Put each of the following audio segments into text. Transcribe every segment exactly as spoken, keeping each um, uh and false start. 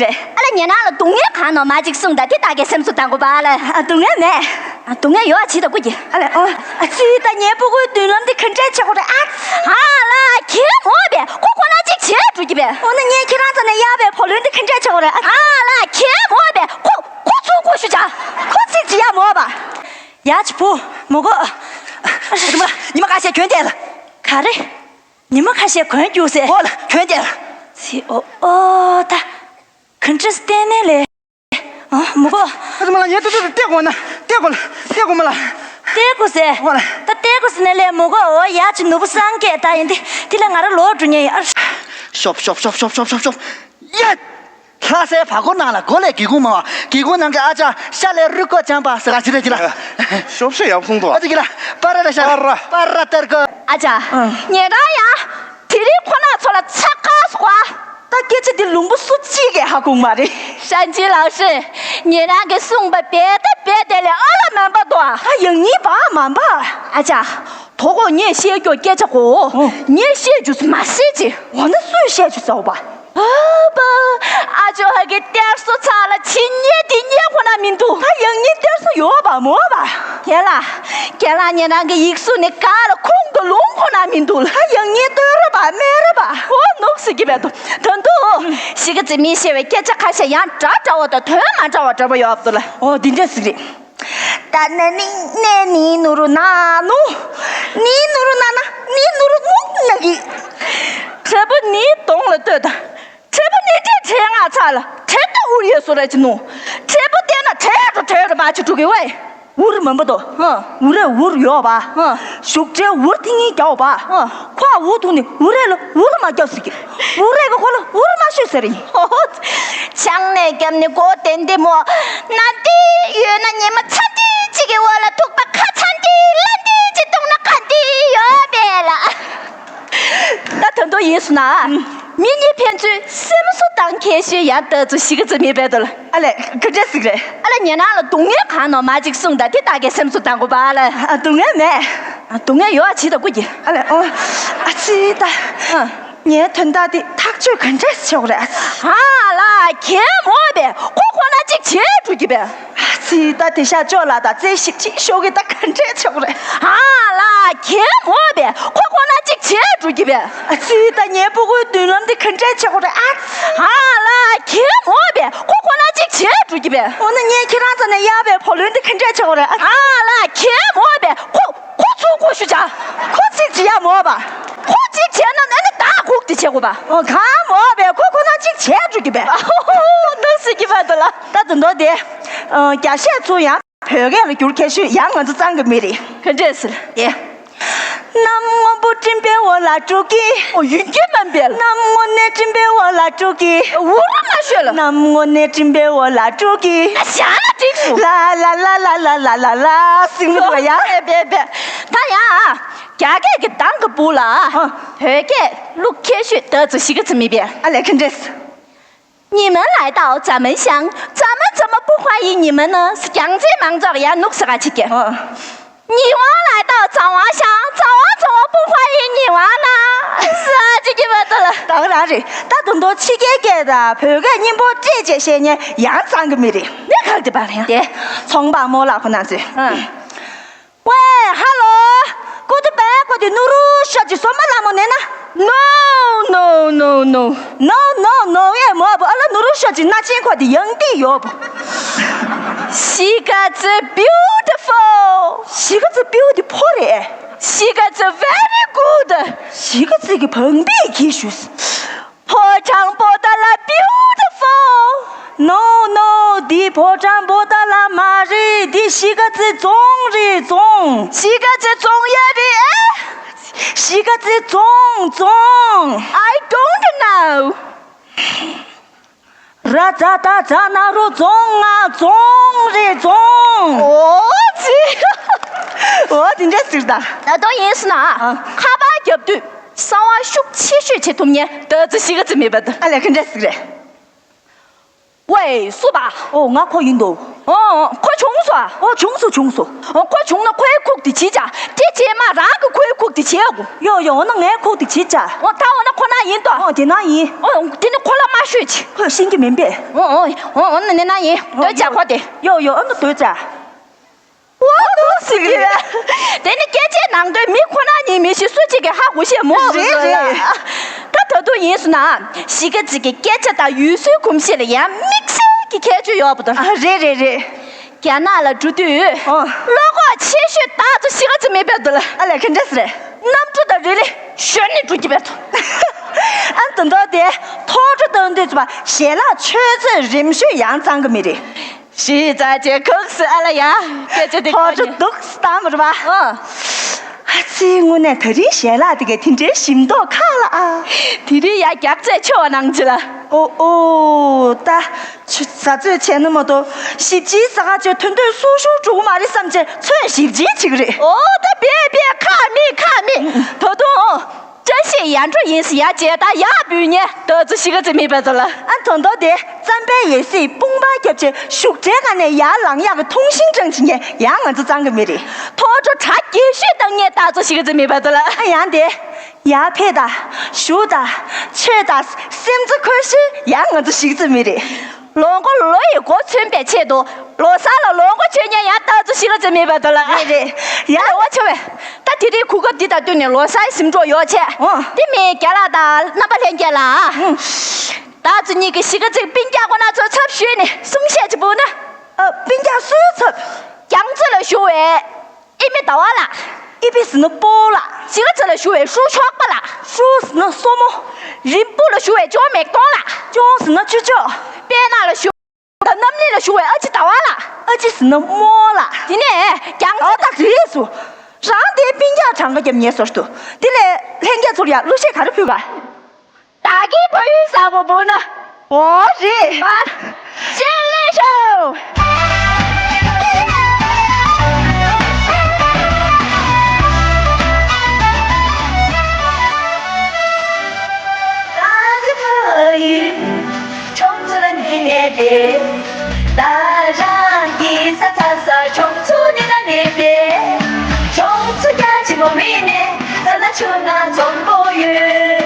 རེད། ཨ་ལ་ཉེ་ནང་ལ་སྡུག་བསྔལ་གང་ནོ་མ་ཅིག་གསུངས་དང་དེ་བདག་གི་སེམས་སུ་བཏང་དགོས་པ་ལ། ཨ་སྡུག་བསྔལ་མེད། ཨ་སྡུག་བསྔལ་ཡོད་ཨ་ཅི་ད་ཀུ་ཀྱི། ཨ་ལས་ཨོ། ཨ་ཙི་ད་ཉེ་པོ་ཀུའི་མདུན་ལམ་འདི་ག་འདྲས་ཆགས་ཀྱི་རེད་ཨ། ཨ་ལ་ཁྱེད་མོ་བས་ཁོ་ཁོ་ན་ཅིག་བྱེད་འགྲོ་གི་བས། ཨོ་ན་ངས་ཁྱེད་རང་ཚོ་ནས་གཡར་བའི་བུ་ལོན་འདི་ག་འདྲས་ཆགས་ཀྱི་རེད་ཨ། ཨ་ལ་ཁྱེད་མོ་བས་ཁོ་ཁོ་ཚུར་ཁོ་ཤུ་བྱ། ཁོ་ཚིག་ཅི་ཡ་མོ་བ། ཡ་ཅི་བུ་མོ་གོ། ཨ་ཉི་མ་ཉི་མ་ཁ་ཤས་གྱོན་བསྡད་ལ། ག་རེ། ཉི་མ་ཁ་ཤས་གོན་རྒྱུ་ཟེར། ཨོ་ལ་གྱོན་བསྡད་ལ། ཚི་ཨོ་ཨོ་ད། ག་འདྲས་བསྟན་ནས་ལས། ཨ་མོ་གོ། ཨ་ཙི་མ་ལ་ཡེ་ཏུ་ཏུ་ཏུ་ཏེ་གོ་ན་ཏེ་གོ་ལ་ཏེ་གོ་མ་ལ། ཏེ་གོ་ཟེར། ཨོ་ལ། ད་ཏེ་གོ་ཟེར་ནས་ལས་མོ་གོ། ཨོ་ཡ་ཅི་ནུ་བུ་སངས་རྒྱས་ད་ཡིན་ཏེ། དེ་ལས་ང་ར་ལོག་འགྲོ་ཉེ་ཡིན་ཨ། ཤོབ་ཤོབ་ཤོབ་ཡ། ལྷ་སའི་བར་སྐོར་ནང་ལ་སྒོ་ལས་སྒེའུ་ཁུང་མང་བ་སྒེའུ་ཁུང་ནང་གི་ཨ་ཅག་ཤ་ལས་རུས་ཀོ་འཇམ་པ་ཟེར་ག་ཅི་རེད་ཅི་ལ། ཤོབ་ཤ་ཡག་གསུང་དོ། ཨ་ཅག་གི་ལ་པ་ར་ར་ཤ་པ་ར་པ་ར་ཏར་ཀོ། ཨ་ཅག་ཨང་། ཉེ་རང་ཡ། དེ་རིང་ཁོ་ན་ཚོ་ལ་ཚ་ཁ་སོ་བ། ད་སྐད་ཆ་འདི་ལུང་པ་སུ་གཅིག་གིས་ཧ་གོ་མ་རེད། ཧྲན་ཅི་ལའོ་ཧྲི། ཉེ་རང་གིས་གསུངས་པ་རྦད་དེ་རྦད་དེ་ལས་ཨ་ལ་མན་པ་དོ། ད་ཡང་ཉིན་པ་མན་པ། ཨ་ཅག་དོ་གོ་ངས་བཤད་རྒྱུ་སྐད་ཆ་གོ། ཨོ། ངས་བཤད་རྒྱུ་མ་བཤད་ཅི། འོ་ན་སུས་བཤད་རྒྱུ་ཟ་བ། ཨ་པ། ཨ་ཅོ་ཧ་གི་གཏེར་སོ་ཚ་ལ་ཕྱི་ཉལ་དེ་ཉལ་ཁོ་ན་མི་འདུག་ད་ཡང་ཉིན་གཏེར་སོ་ཡོད་པ་མོ་བ། རྒན་ལགས། རྒན་ལགས་ཉེ་རང་གི་ཡིག་གཟུགས་ནི་ག་ལ་ཁོང་དུ་ལོང་ཁོ་ན་མི་འདུག་ད་ཡང་ཉིན་སྟོན་ར་བ་སྨད་ར་བ། ཨོ་ནུག་སི་གི་བས་དུ། ད་འདུག་ཤི་གི་ཙི་མི་ཤེས་བའི་སྐད་ཆ་ཁ་ཤས་ཡང་འདྲ་འདྲ་བ་དང་དོན་མ་འདྲ་བ་འདྲ་བ་ཡོད་ཨབ་དུ་ལ། ཨོ་འདི་འདྲ་ཟིག་རེད། ད་ན་ནི་ནེ་ནི་ནུ་རུ་ན་ནུ། ནི་ནུ་རུ་ན་ན་ནི་ནུ་རུ་ནུ་ན་གི། དྲེད་པོ་ནི་གདོང་ལ་ལྟོས་དང་། དྲེད་པོ་ནི་དྲེད་དྲེད་ང་ཚ་ལ་དྲེད་ད་འུར་ཡོད་སོ་ར་ཅི་ནུ། དྲེད་པོ་བལྟས་ན་དྲེད་རུ་དྲེད་རུ་མ་ཆུ་དྲུ་གི་ཝེ། འུར་མི་འབོད་དོ། ཧ། འུར་རེ་འུར་ཡོད་པ། ཧ། ཞུགས་ཁྲའི་འུར་ཐིང་ངེ་རྒྱག་པ། ཧ། ཁོ་འུ་ཐུག་ནི་འུར་རེ་ལ་འུར་མ་རྒྱག་ཟེར་གི། འུར་རེ་གི་ཁོ་ལ་འུར་མ་ཤོད་ཟེར་ཡིན། ཧོ་ཧོ། ཆང་ནས་བརྒྱབ་ནི་མགོ་བདེ་འདི་མོ། ན་འདི་ཡོད་ན་ཉི་མ་ཚ་འདི་གཅིག་གི་འོག་ལ་ཐུག་པ་ཁ་ཚ་འདི་ལ་འདི་གཅིག་བཏུང་ན་ཁ་འདི་ཡོད་པས་ལ། ད་ད་དུང་ཡིན་སོང་ན། མི་གཉིས་ཕན་ཚུན་སེམས་གསོ་བཏང་མཁན་ཞིག་ཡང་ད་ཚོ་ཞིག་གི་ཙི་མི་བས་དོ་ལ། ཨ་ལས་ག་འདྲས་ཟིག་རེད། ཨ་ལ་ཉེ་ནང་ལ་སྡུག་བསྔལ་གང་ནོ་མ་ཅིག་གསུངས་དང་དེ་བདག་གི་སེམས་གསོ་བཏང་དགོས་པ་ལ། ཨ་སྡུག་བསྔལ་མེད། ཨ་སྡུག་བསྔལ་ཡོད་ཨ་ཅི་ད་ཀུ་ཀྱི། ཨ་ལས་ཨོ། ཨ་ཅི་ད། ཨ། ངའི་དོན་དག་དེ་ཐག་གཅོད་ག་འདྲས་ཆོག་རེད། ཨ་ལ་ཁྱེད་མོ་བས་ཁོ་ཁོ་ན་ཅིག་བྱེད་འགྲོ་གི་བས། ཨ་ཙི་ད་དེ་ཤ་ཅོ་ལ་ད་རྩེ་ཞིབ་ཅིག་ཤོག་གི་ད་ག་འདྲས་ཆོག་རེད། ཨ་ལ་ཁྱེད་མོ་བས་ཁོ་ཁོ་ན་ཅིག་བྱེད་འགྲོ་གི་བས། ཨ་ཙི་ད་ངའི་སྤུ་གུའི་མདུན་ལམ་འདི་ག་འདྲས་ཆོག་རེད་ཨ། ཨ་ལ་ཁྱེད་མོ་བས་ཁོ་ཁོ་ན་ཅིག་བྱེད་འགྲོ་གི་བས། འོ་ན་ངས་ཁྱེད་རང་ཚོ་ནས་གཡར་བའི་བུ་ལོན་འདི་ག་འདྲས་ཆོག་རེད་ཨ། ཨ་ལ་ཁྱེད་མོ་བས་ཁོ་ཁོ་ཚུར་ཁོ་ཤུ་བྱ། ཁོ་ཅིག་བྱེད་ཡ་མོ་བ། ཁོ་ཅིག་བྱས་ན་ཨ་ནི་ད་ཁུག་དེ་བྱེད་དགོས་པ། ཨོ་གང་མོ་བས་ཁོ་ཁོ་ན་ཅིག་བྱེད་འགྲོ་གི་བས། ཨོ་ནང་སྲིད་ཀྱི་བར་དུ་ལ། ད་དུ་མདོ་དེ། ཨ་རྒྱ་བཤད་ཚུར་ཡང་བོད་སྐད་ལ་བསྒྱུར་མཁན་ཞུས་ཡང་ང་ཚོ་གཙང་གི་མི་རེད། ག་འདྲས་ཟེར། ཡེ། གནམ་སྔོན་པོ་སྤྲིན་པའི་འོག་ལ་འགྲོ་གི། ཨོ་ཡུན་གྱི་མ་འབལ། གནམ་སྔོན་ནས་སྤྲིན་པའི་འོག་ལ་འགྲོ་གི། འུར་མ་ཤོད་ལ། གནམ་སྔོན་ནས་སྤྲིན་པའི་འོག་ལ་འགྲོ་གི། ཨ་ཞ་ལ་འགྲིག་སོང་། ལ་ལ་ལ་སིང་མི་འདུག་ཡ། བས་བས་བས། ད་ཡ། རྒྱ་སྐད་ཀྱི་གདངས་ཀྱི་སྦུག་ལ། ཨ། བོད་སྐད་བླུག་ཁྱེར་ཤོད་ད་ཚོ་ཞིག་གི་ཚོ་མི་བས། ཨ་ལས་ག་འདྲས། 你们来到咱们乡，咱们怎么不欢迎你们呢？ རྒྱང་རྩེ་མང་ཚོགས་ཡར་ནུག་ས་ག་ཅིག་གི། ཨ། 你们来到咱王乡，咱王怎么不欢迎你们呢？ ས་ཅིག་གི་མ་ཏོ་ལ། ད་ག་རང་རེད། ད་དུང་དོ་ཕྱི་རྒྱལ་སྐད་དང་བོད་སྐད་གཉིས་པོ་སྤྲད་བྱས་བཤད་ཉན་ཡང་གཙང་གི་མི་རེད། ནི་ག་དེ་པ་རེད་དེ། ཚོང་པ་མོ་ལགས་ཁོ་ན་ཚོས། ཨ། ཝེ་ཧ་ལོ། ཀུ་ཏི་པེ་ཀུ་ཏི་ནུ་རུ་ཤོ་ཅི་སོ་མ་ལ་མོ་ནེ་ན། No, no, no, no. No, no, no. ཨེ་མོ་བུ་ཨ་ལ་ནུ་རུ་ཤོ་ཅི་ན་ཅིན་ཁོ་དི་ཡང་དི་ཡོ་བུ། She got the beautiful. She got the beautiful རེད། She got the very good. She got the གི་བང་པི་གི་ཞུས། ཕོ་བྲང་པོ་ཏ་ལ་beautiful. No, no, འདི་ཕོ་བྲང་པོ་ཏ་ལ་མ་རེད། འདི་གཞིས་ཀ་རྩེ་རྫོང་རེད། རྫོང་། གཞིས་ཀ་རྩེ་རྫོང་ཡ་རེད་ཨེ། གཞིས་ཀ་རྩེ་རྫོང་རྫོང་། I don't know. ར་ཛ་ད་ཛ་ན་རོ་རྫོང་ང་རྫོང་རེད་རྫོང་། ཨོ་ཙི། ཨོ་དེ་འདྲས་ཟེར་ད། ད་དུང་ཡིན་སྲིད་ན། ཨ། ཁ་པར་རྒྱབ་དུས་གསང་བ་ཤུགས་ཆེ་ཤོས་བྱེད་ཐུབ་མཁན་ད་ཙི་གཞིས་ཀ་རྩེ་མེད་པ་ད། ཨ་ལས་ག་འདྲས་ཟེར་རེད། ཝེ་སུ་པ། ཨོ་ང་ཁོ་ཡིན་དོ། ཨོ། ཁོ་བྱུང་སོང་ཨ། ཨོ། བྱུང་སོང་བྱུང་སོང་། ཨོ། ཁོ་བྱུང་ན་ཁོའི་ཁུག་དེ་བྱེད་བྱ། དེ་བྱེད་མ་རང་གི་ཁོའི་ཁུག་དེ་བྱེད་དགོས། ཡོ་ཡོ། འོ་ན་ངའི་ཁུག་དེ་བྱེད་བྱ། ཨོ། ད་འོ་ན་ཁོ་ན་ཡིན་ཏོ། ཨོ། དེ་ན་ཡིན། ཨོ། དེ་ནི་ཁོ་ལ་མ་ཤོད་ཅིག་ཁོས་ཤེས་ཀྱི་མིན་པས། ཨོ་ཨོ་ཨོ། འོ་ན་ནི་ན་ཡིན། ཨོ། སྡོད་བྱ་ཡོ་ཁོ་དེ། ཡོ་ཡོ། ཨ་ནི་སྡོད་བྱ། ཨོ་ཏོ་སི་ཀི་རེད། དེ་ནི་སྐད་ཆའི་ནང་དོན་མི་ཁོ་ན་ཉིད་མི་ཤེས་སུ་གཅིག་གིས་ཧ་གོ་ཤེས་མོ། རེད་རེད། ད་ད་དུང་ཡིན་སོང་ན་གཞིས་ཀ་རྩེ་གི་སྐད་ཆ་དང་ཡུལ་སྲོལ་གོམས་གཤིས་ལ་ཡང་དམིགས་བསལ་གྱི་ཁྱད་ཆོས་ཡོད་པ་དང་། ཨ། རེད་རེད་རེད། རྒྱ་ནག་ལ་འགྲོ་དུས། ཨོ། བློ་ཁོག་ཆེ་ཤོས་ད་ཚོ་གཞིས་ཀ་རྩེ་མི་བས་འདུག་ལ། ཨ་ལས། ག་འདྲས་རེད། གནམ་གྲུ་དང་རི་ལི་ཞོན་ནས་འགྲོ་གི་བས་འདུག་ཨ། དོན་དག་དེ་ཐོག་འགྲོ་བཏང་དུས་ཙམ་པ་ཞལ་ལག་ཆུ་ཚོད་རིམ་བཞིན་ཡང་གཙང་གི་མི་རེད། གཞིས་ཚ་ཆེ་ཁུག་སི་ཨ་ལ་ཡ། སྐད་ཆ་དེ་ཐོག་ཆུ་འདུག་སི་དང་མ་རེད་པ། ཨ། ཨ་ཙི། དངོས་གནས་ད་རིང་ཞལ་ལག་དེ་གས་དེ་འདྲའི་ཞིམ་མདོག་ཁ་ལ་ཨ། དེ་རིང་ཡ་རྒྱགས་ཚད་ཆེ་བ་ནང་ཅི་ལ། ཨོ་ཨོ། ད་ཆུ་ཟ་ཚོད་བྱས་ན་མ་གཏོགས་ཞིབ་ཅིང་ཟ་ཁ་ཆེ་ཐོན་ཐོན་སུ་ཤུ་འགྲོ་གི་མ་རེད་བསམ་བྱས་ཚོད་ཞིབ་ཅིང་བྱེད་ཀྱི་རེད། ཨོ། ད་བས་བས་ཁ་མིག་ཁ་མིག་ད་དུང་ཨོ། བཀྲ་ཤིས་ཡར་འགྲོ་ཡིན་ཟེར་ཡ་བྱས་ད་ཡར་འབུད་ཉེ་ད་ཚོ་གཞིས་ཀ་རྩེ་མི་བས་ཚོ་ལ། ཨ། དོན་དག་དེ་རྩམ་པའི་ཡས་སྲིད་དཔུང་པ་རྒྱབ་བྱས་ཤུགས་དྲའི་སྒང་ནས་ཡར་ལངས་ཡག་གི་ཐུང་ཤིང་ཀྲང་བྱེད་ཉེ་ཡང་ང་ཚོ་གཙང་གི་མི་རེད། ཐོག་འགྲོ་གྲ་རྒྱས་ཤོས་བཏང་ཉེ་ད་ཚོ་གཞིས་ཀ་རྩེ་མི་བས་ཚོ་ལ། ཨ། ཡང་དེ་ཡར་ཕེབས་ད་བཞུགས་ད་ཆོས་ད་སེམས་རྩ་འཁོལ་ཤོས་ཡང་ང་ཚོ་གཞིས་ཀ་རྩེ་མི་རེད། ལོ་མགོ་ལོ་ཡི་འགོ་མཚོན་པའི་ཆེད་དུ་ལོ་གསར་ལ་ལོ་མགོ་མཆོད་ཉེ་ཡང་ད་ཚོ་གཞིས་ཀ་རྩེ་མི་བས་ཚོ་ལ། རེད་རེད། ཡ་ལ་བ་ཆེ་བས། ད་དེ་རིང་གོ་སྐབས་འདི་དང་བསྟུན་ནས་ལོ་གསར་ཟིན་འགྲོ་ཡོད་ཆེ། ཨོ། དེ་མིན་རྒན་ལགས་དང་རྣམ་པ་ལྷན་རྒྱས་ལ། ཨུ། ད་ཚོ་གཉིས་ཀྱི་གཞིས་ཀ་རྩེའི་སྤུན་ཀྱག་ཁོ་ན་ཚོ་ཚབ་ཞུས་ནས་གསུང་བཤད་ཅིག་འབུལ་ན། ཨ། སྤུན་ཀྱག་སུའི་ཚབ། རྒྱ་མཚོ་ལ་བཞུགས་པའི་ཨི་མེ་ཟླ་བ་ལགས། ཨི་མེ་ཟེར་ན་སྤོ་ལགས། གཞིས་ཀ་རྩེ་ལ་བཞུགས་པའི་ཧྲུའུ་ཆོག་པ་ལགས། ཧྲུའུ་ཟེར་ན་སོ་མོ། རིན་སྤུངས་ལ་བཞུགས་པའི་ཅོ་མེག་ཏོང་ལགས། ཅོང་ཟེར་ན་ཅུ་ཅོ། དཔལ་ནག་ལ་བཞུགས། ད་རྣམ་གླིང་ལ་བཞུགས་པའི་ཨ་ཅེ་ཟླ་བ་ལགས། ཨ་ཅེ་ཟེར་ན་རྨོ་ལགས། དེ་ནས་རྒྱང་ཨོ་ད་རེད་སོ། རང་དེའི་སྤུན་ཀྱག་གྲངས་ཀ་རྒྱབ་ཉེ་སོར་དུ། དེ་ལས་ལྷན་རྒྱས་ཚོར་ཡང་གླུ་གཞས་ག་རེ་ཕུལ་བ། བདག་གི་ཕ་ཡུལ་ས་བོ་བོ་ན། ཨོ་རེད། བ། ཅེ་ལེ་ཤོ། བདག་གི་ཕ་ཡུལ། ཁྱོད་ཚོ་ལ་ནི་ནས་དེ། ད་རང་གི་ས་ཚ་ས་ཁྱོད་ཚོ་ནི་ན་ནས་དེ། ཁྱོད་ཚོ་རྒྱ་ཆེན་པོ་མི་ནས་ས་ན་ཆུ་ན་འཛོམས་པོ་ཡོད།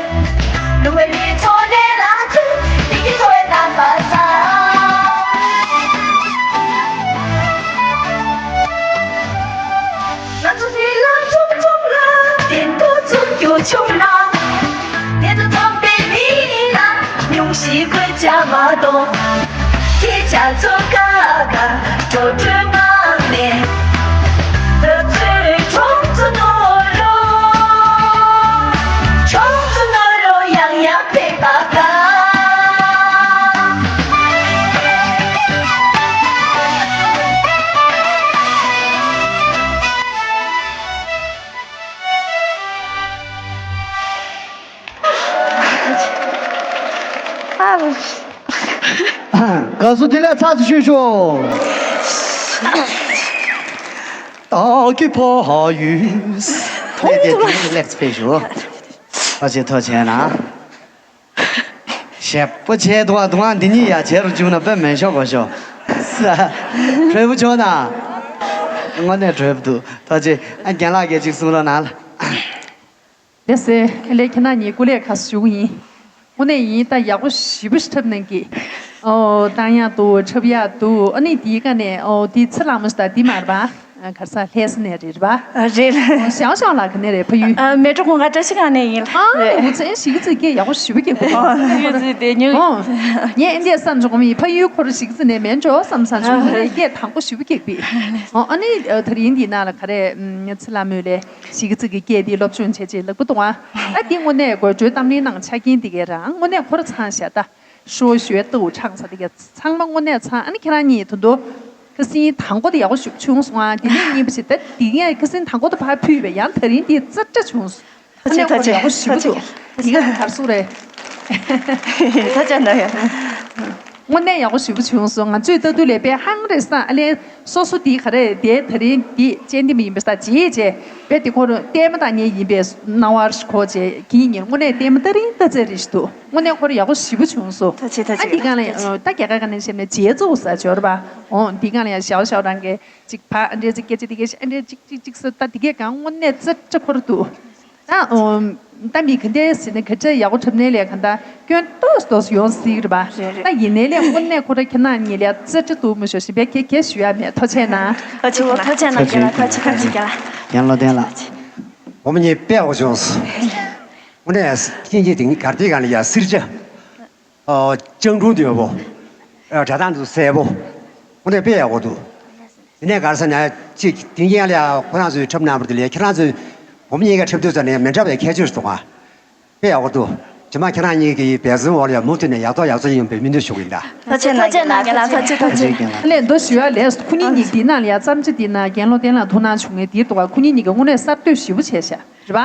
ལུང་བའི་མི་ཚོ་ནས་ལ་ཆུ་མི་གི་ཚོ་བའི་རྣམ་པ་ས། ང་ཚོ་འདི་ལ་ཆུང་ཆུང་ལ་བདེན་པོ་ཚུར་རྒྱུ་བྱུང་ན། དེ་ཚོ་ཚོང་པའི་མི་ལ་ཉུང་ཤིག་དགོས་ཆ་མ་གཏོང་། ཁྱེད་ཅག་ཚོ་ཀ་ཀ་འགྲོ་གྲོན་མང་ནས། ང་ཚོའི་ཁྱོད་ཚོ་ནོར་ལོ། ཁྱོད་ཚོ་ནོར་ལོ་ཡང་ཡང་ཕེབས་པ་དང་། དགའ་བསུ་དེ་ལས་ཚགས་སུ་ཞུས་ཤོག་བདག་གི་ཕ་ཡུལ། ལེགས་ལེགས་ཕེབས་ཤོག་ཐུགས་རྗེ་ཐུགས་རྗེ་གནང་། ཞེ་པོ་བྱས་འདུག་ཨ། འདུག་ཨ། འདི་གཉིས་ཡ་བྱེད་རུ་བཅུག་ན་དཔེ་མེད་ཤོག་གོ་ཤོག་གྲོས་པོ་ཆོག་ན། དངོས་གནས་གྲོས་པོ་འདུག་ཐུགས་རྗེ། ཨ། རྒན་ལགས་སྐད་ཅིག་གསུང་རོགས་གནང་ལ། ལགས་སེ། ཨ་ལས་ཁྱེད་རྣམ་གཉིས་སྐུ་ལས་ཁ་ཞུ་གི་ཡིན། དངོས་གནས་ཡིན་ད་ཡག་པོ་ཞེ་པོ་ཞིག་འཁྲབ་གནང་གི། ཨོ། གཏོང་ཡག་འདུག་འཁྲབ་ཡག་འདུག་ཨ་ནི་དེའི་ཀ་ནས་ཨོ་དེ་ཚེ་ལྷ་མོ་ཞིག་དང་དེ་མར་པ། ཨ། ག་རེ་ཟེར་ལྷ་ས་ནས་རེད་པ། ཨ། རེད། ཨོ། ཞའོ་ཞའོ་ལགས་ག་ནས་རེད་ཕ་ཡུལ། ཨ། མལ་གྲོ་གུང་དཀར་བཀྲ་ཤིས་སྒང་ནས་ཡིན། ཨ། རེད། འུ་ཚོ་གཞིས་ཀ་རྩེ་སྐད་ཡག་པོ་ཞེ་པོ་སྐྱེ་དགོས། ཨོ། གཞིས་ཀ་རྩེ་དེ་ཉོ། ཨོ། ངས་ཨེ་འདྲས་བསམ་བྱུང་མི་ཕ་ཡུལ་ཁོ་ར་གཞིས་ཀ་རྩེ་ནས་མེད་འགྲོ་བསམ་བསམ་བྱུང་། ཨ། ངས་སྐད་དང་པོ་ཞེ་པོ་སྐྱེ་གི། ཨོ། ཨ་ནི་ཨ་དེ་རིང་འདི་ནང་ལ་ག་རེ། ཨམ། ཚེ་ལྷ་མོས་ལས་གཞིས་ཀ་རྩེ་གི་སྐད་འདི་སློབ་སྦྱོང་བྱས་རྗེས་ལག་པ་གཏོང་བ། ཨ་འདི་དངོས་གནས་དགོད་བྲོའི་གཏམ་གླེང་ནང་ཆ་རྐྱེན་འདི་གའི་རང་དངོས་གནས་ཁོ་ར་ཚང་བཞག་ད། ཧྲོ་ཞོའི་ཏུའུ་ཁྲང་ས་དེ་ག་ཚང་མ་དངོས་གནས་ཚང་། ཨ་ནི་ཁྱེད་རང་གཉིས་ད་དུང་ཁ་སང་དང་པོ་དེ་ཡག་པོ་ཞེ་པོ་བྱུང་སོང་ཨ། དེ་ནས་གཉིས་པ་ཞིག་ད་དེ་ངས་ཁ་སང་དང་པོ་དེ་ཕར་ཕུལ་བས་ཡང་དེ་རིང་དེ་ཙག་སྒྲ་བྱུང་སོང་། ཨ་ནི་ཁོ་ཡག་པོ་ཞེ་པོ་འདུག་དེ་ག་གར་སོང་རེད། ད་ཅག་ན་ཡ། དངོས་གནས་ཡག་པོ་ཞེ་པོ་བྱུང་སོང་། ང་ཚོས་ལྟ་དུས་ལས་དཔེ་ཧང་རེད་སང་། ཨ་ལས་སོ་སོ་འདི་ག་རེ་དེ་ད་རིང་འདི་ཅན་འདི་མི་ཡིན་པ་ས་བརྗེད་བྱས་དཔེ་དེ་ཁོ་རང་ལྟད་མོ་ལྟ་མཁན་ཡིན་པའི་སྣང་བ་ཁོ་བྱས་ཀྱིན་ཡིན། དངོས་གནས་ལྟད་མོ་ལྟ་རིན་ལྟ་ཚད་རེད་ཞུ་འདུག། དངོས་གནས་ཁོ་རང་ཡག་པོ་ཞེ་པོ་བྱུང་སོང་། ཐུགས་རྗེ་ཆེ། ཨ་འདི་གང་ལ་ཡང་ད་རྒྱ་གར་ག་ནས་བཤད་ན་རྗེས་རྫོགས་ས་འབྱོར་བ། འོ་འདི་གང་ལ་ཡང་ཞའོ་ཞའོ་རང་གིས་ཅིག་ཕ་ཨ་འདྲས་ཅིག་སྐད་ཆ་འདི་གས་ཨ་འདྲས་ཅིག་ཅིག་ཅིག་ཟེར། ད་འདི་གས་གང་དངོས་གནས་རྩེ་གྲ་ཁོ་རང་འདུག། ད་ཨོ། ད་མི་ག་འདྲས་ཟེར་ན་ག་འདྲས་ཡག་པོ་འཁྲབ་ནའི་ལས་གང་ད་སྐྱོན་ཏོག་ཙམ་ཡོང་སྲིད་རེད་པ། རེད་རེད། ད་ཡིན་ནའི་ལས་དངོས་གནས་ཁོ་ར་ཁྱེད་རང་གཉིས་ལས་རྩེ་གྲ་འདུག་མི་ཤོག་ཞིམ་པའི་ཁྱེད་ཁྱེད་ཞུ་ཡ་མེད། ཐུགས་རྗེ་གནང་། ཐུགས་རྗེ་གནང་། ཐུགས་རྗེ་གནང་། རྒན་ལགས་ཐུགས་རྗེ་གནང་། རྒན་ལགས་རྒན་ལགས། བུ་མོ་གཉིས་དཔེ་ཡག་པོ་བྱུང་སོང་། དངོས་གནས་ཁྱེད་ཀྱིས་དེང་གར་དེ་གང་ལ་ཡ་སིར་ཅ། ཨོ། སྤྱང་གྲུང་དོད་པོ། ཨ། སྒྲ་གདངས་དུ་གསལ་པོ། དངོས་གནས་དཔེ་ཡག་པོ་འདུག། དེ་ནས་ག་རེ་ཟེར་ན་ཅིག་དེང་རྒྱང་ལ་ཡ་ཁོ་རང་ཚོའི་འཁྲབ་གནང་བ་དེ་ལས་ཁྱེད་རང་ཚོའི་བུ་མོ་གཉིས་ཀ་འཁྲབ་དུས་ཙམ་ནས་མི་འདྲ་བའི་ཁྱད་ཆོས་འདུག་ཨ། དཔེ་ཡག་པོ་འདུག། རྗེས་མ་ཁྱེད་རང་གཉིས་ཀྱི་འབད་བརྩོན་འོག་ལ་ཡ་མུ་མཐུད་ནས་ཡག་ཐོག་ཡག་བརྩོན་ཡོང་བའི་སྨོན་འདུན་ཞུ་གི་ཡིན་ད། ཐུགས་རྗེ་གནང་། རྒན་ལགས་རྒན་ལགས་ཐུགས་རྗེ་ཐུགས་རྗེ། ཐུགས་རྗེ་གནང་། ལས་མདོ་ཞུ་ཡ་ལས་ཁོ་གཉིས་གཉིས་འདི་ནང་ལ་ཡ་བརྩམས་ཆོས་འདི་ནང་རྒན་ལོ་བསྟན་ལགས་ཐུགས་སྣང་བྱུང་ངེས་འདིའི་ཐོག་ཁོ་གཉིས་གཉིས་ཀྱི་དངོས་གནས་གསར་གཏོད་ཞེ་པོ་བྱས་ཤག། རེད་པ།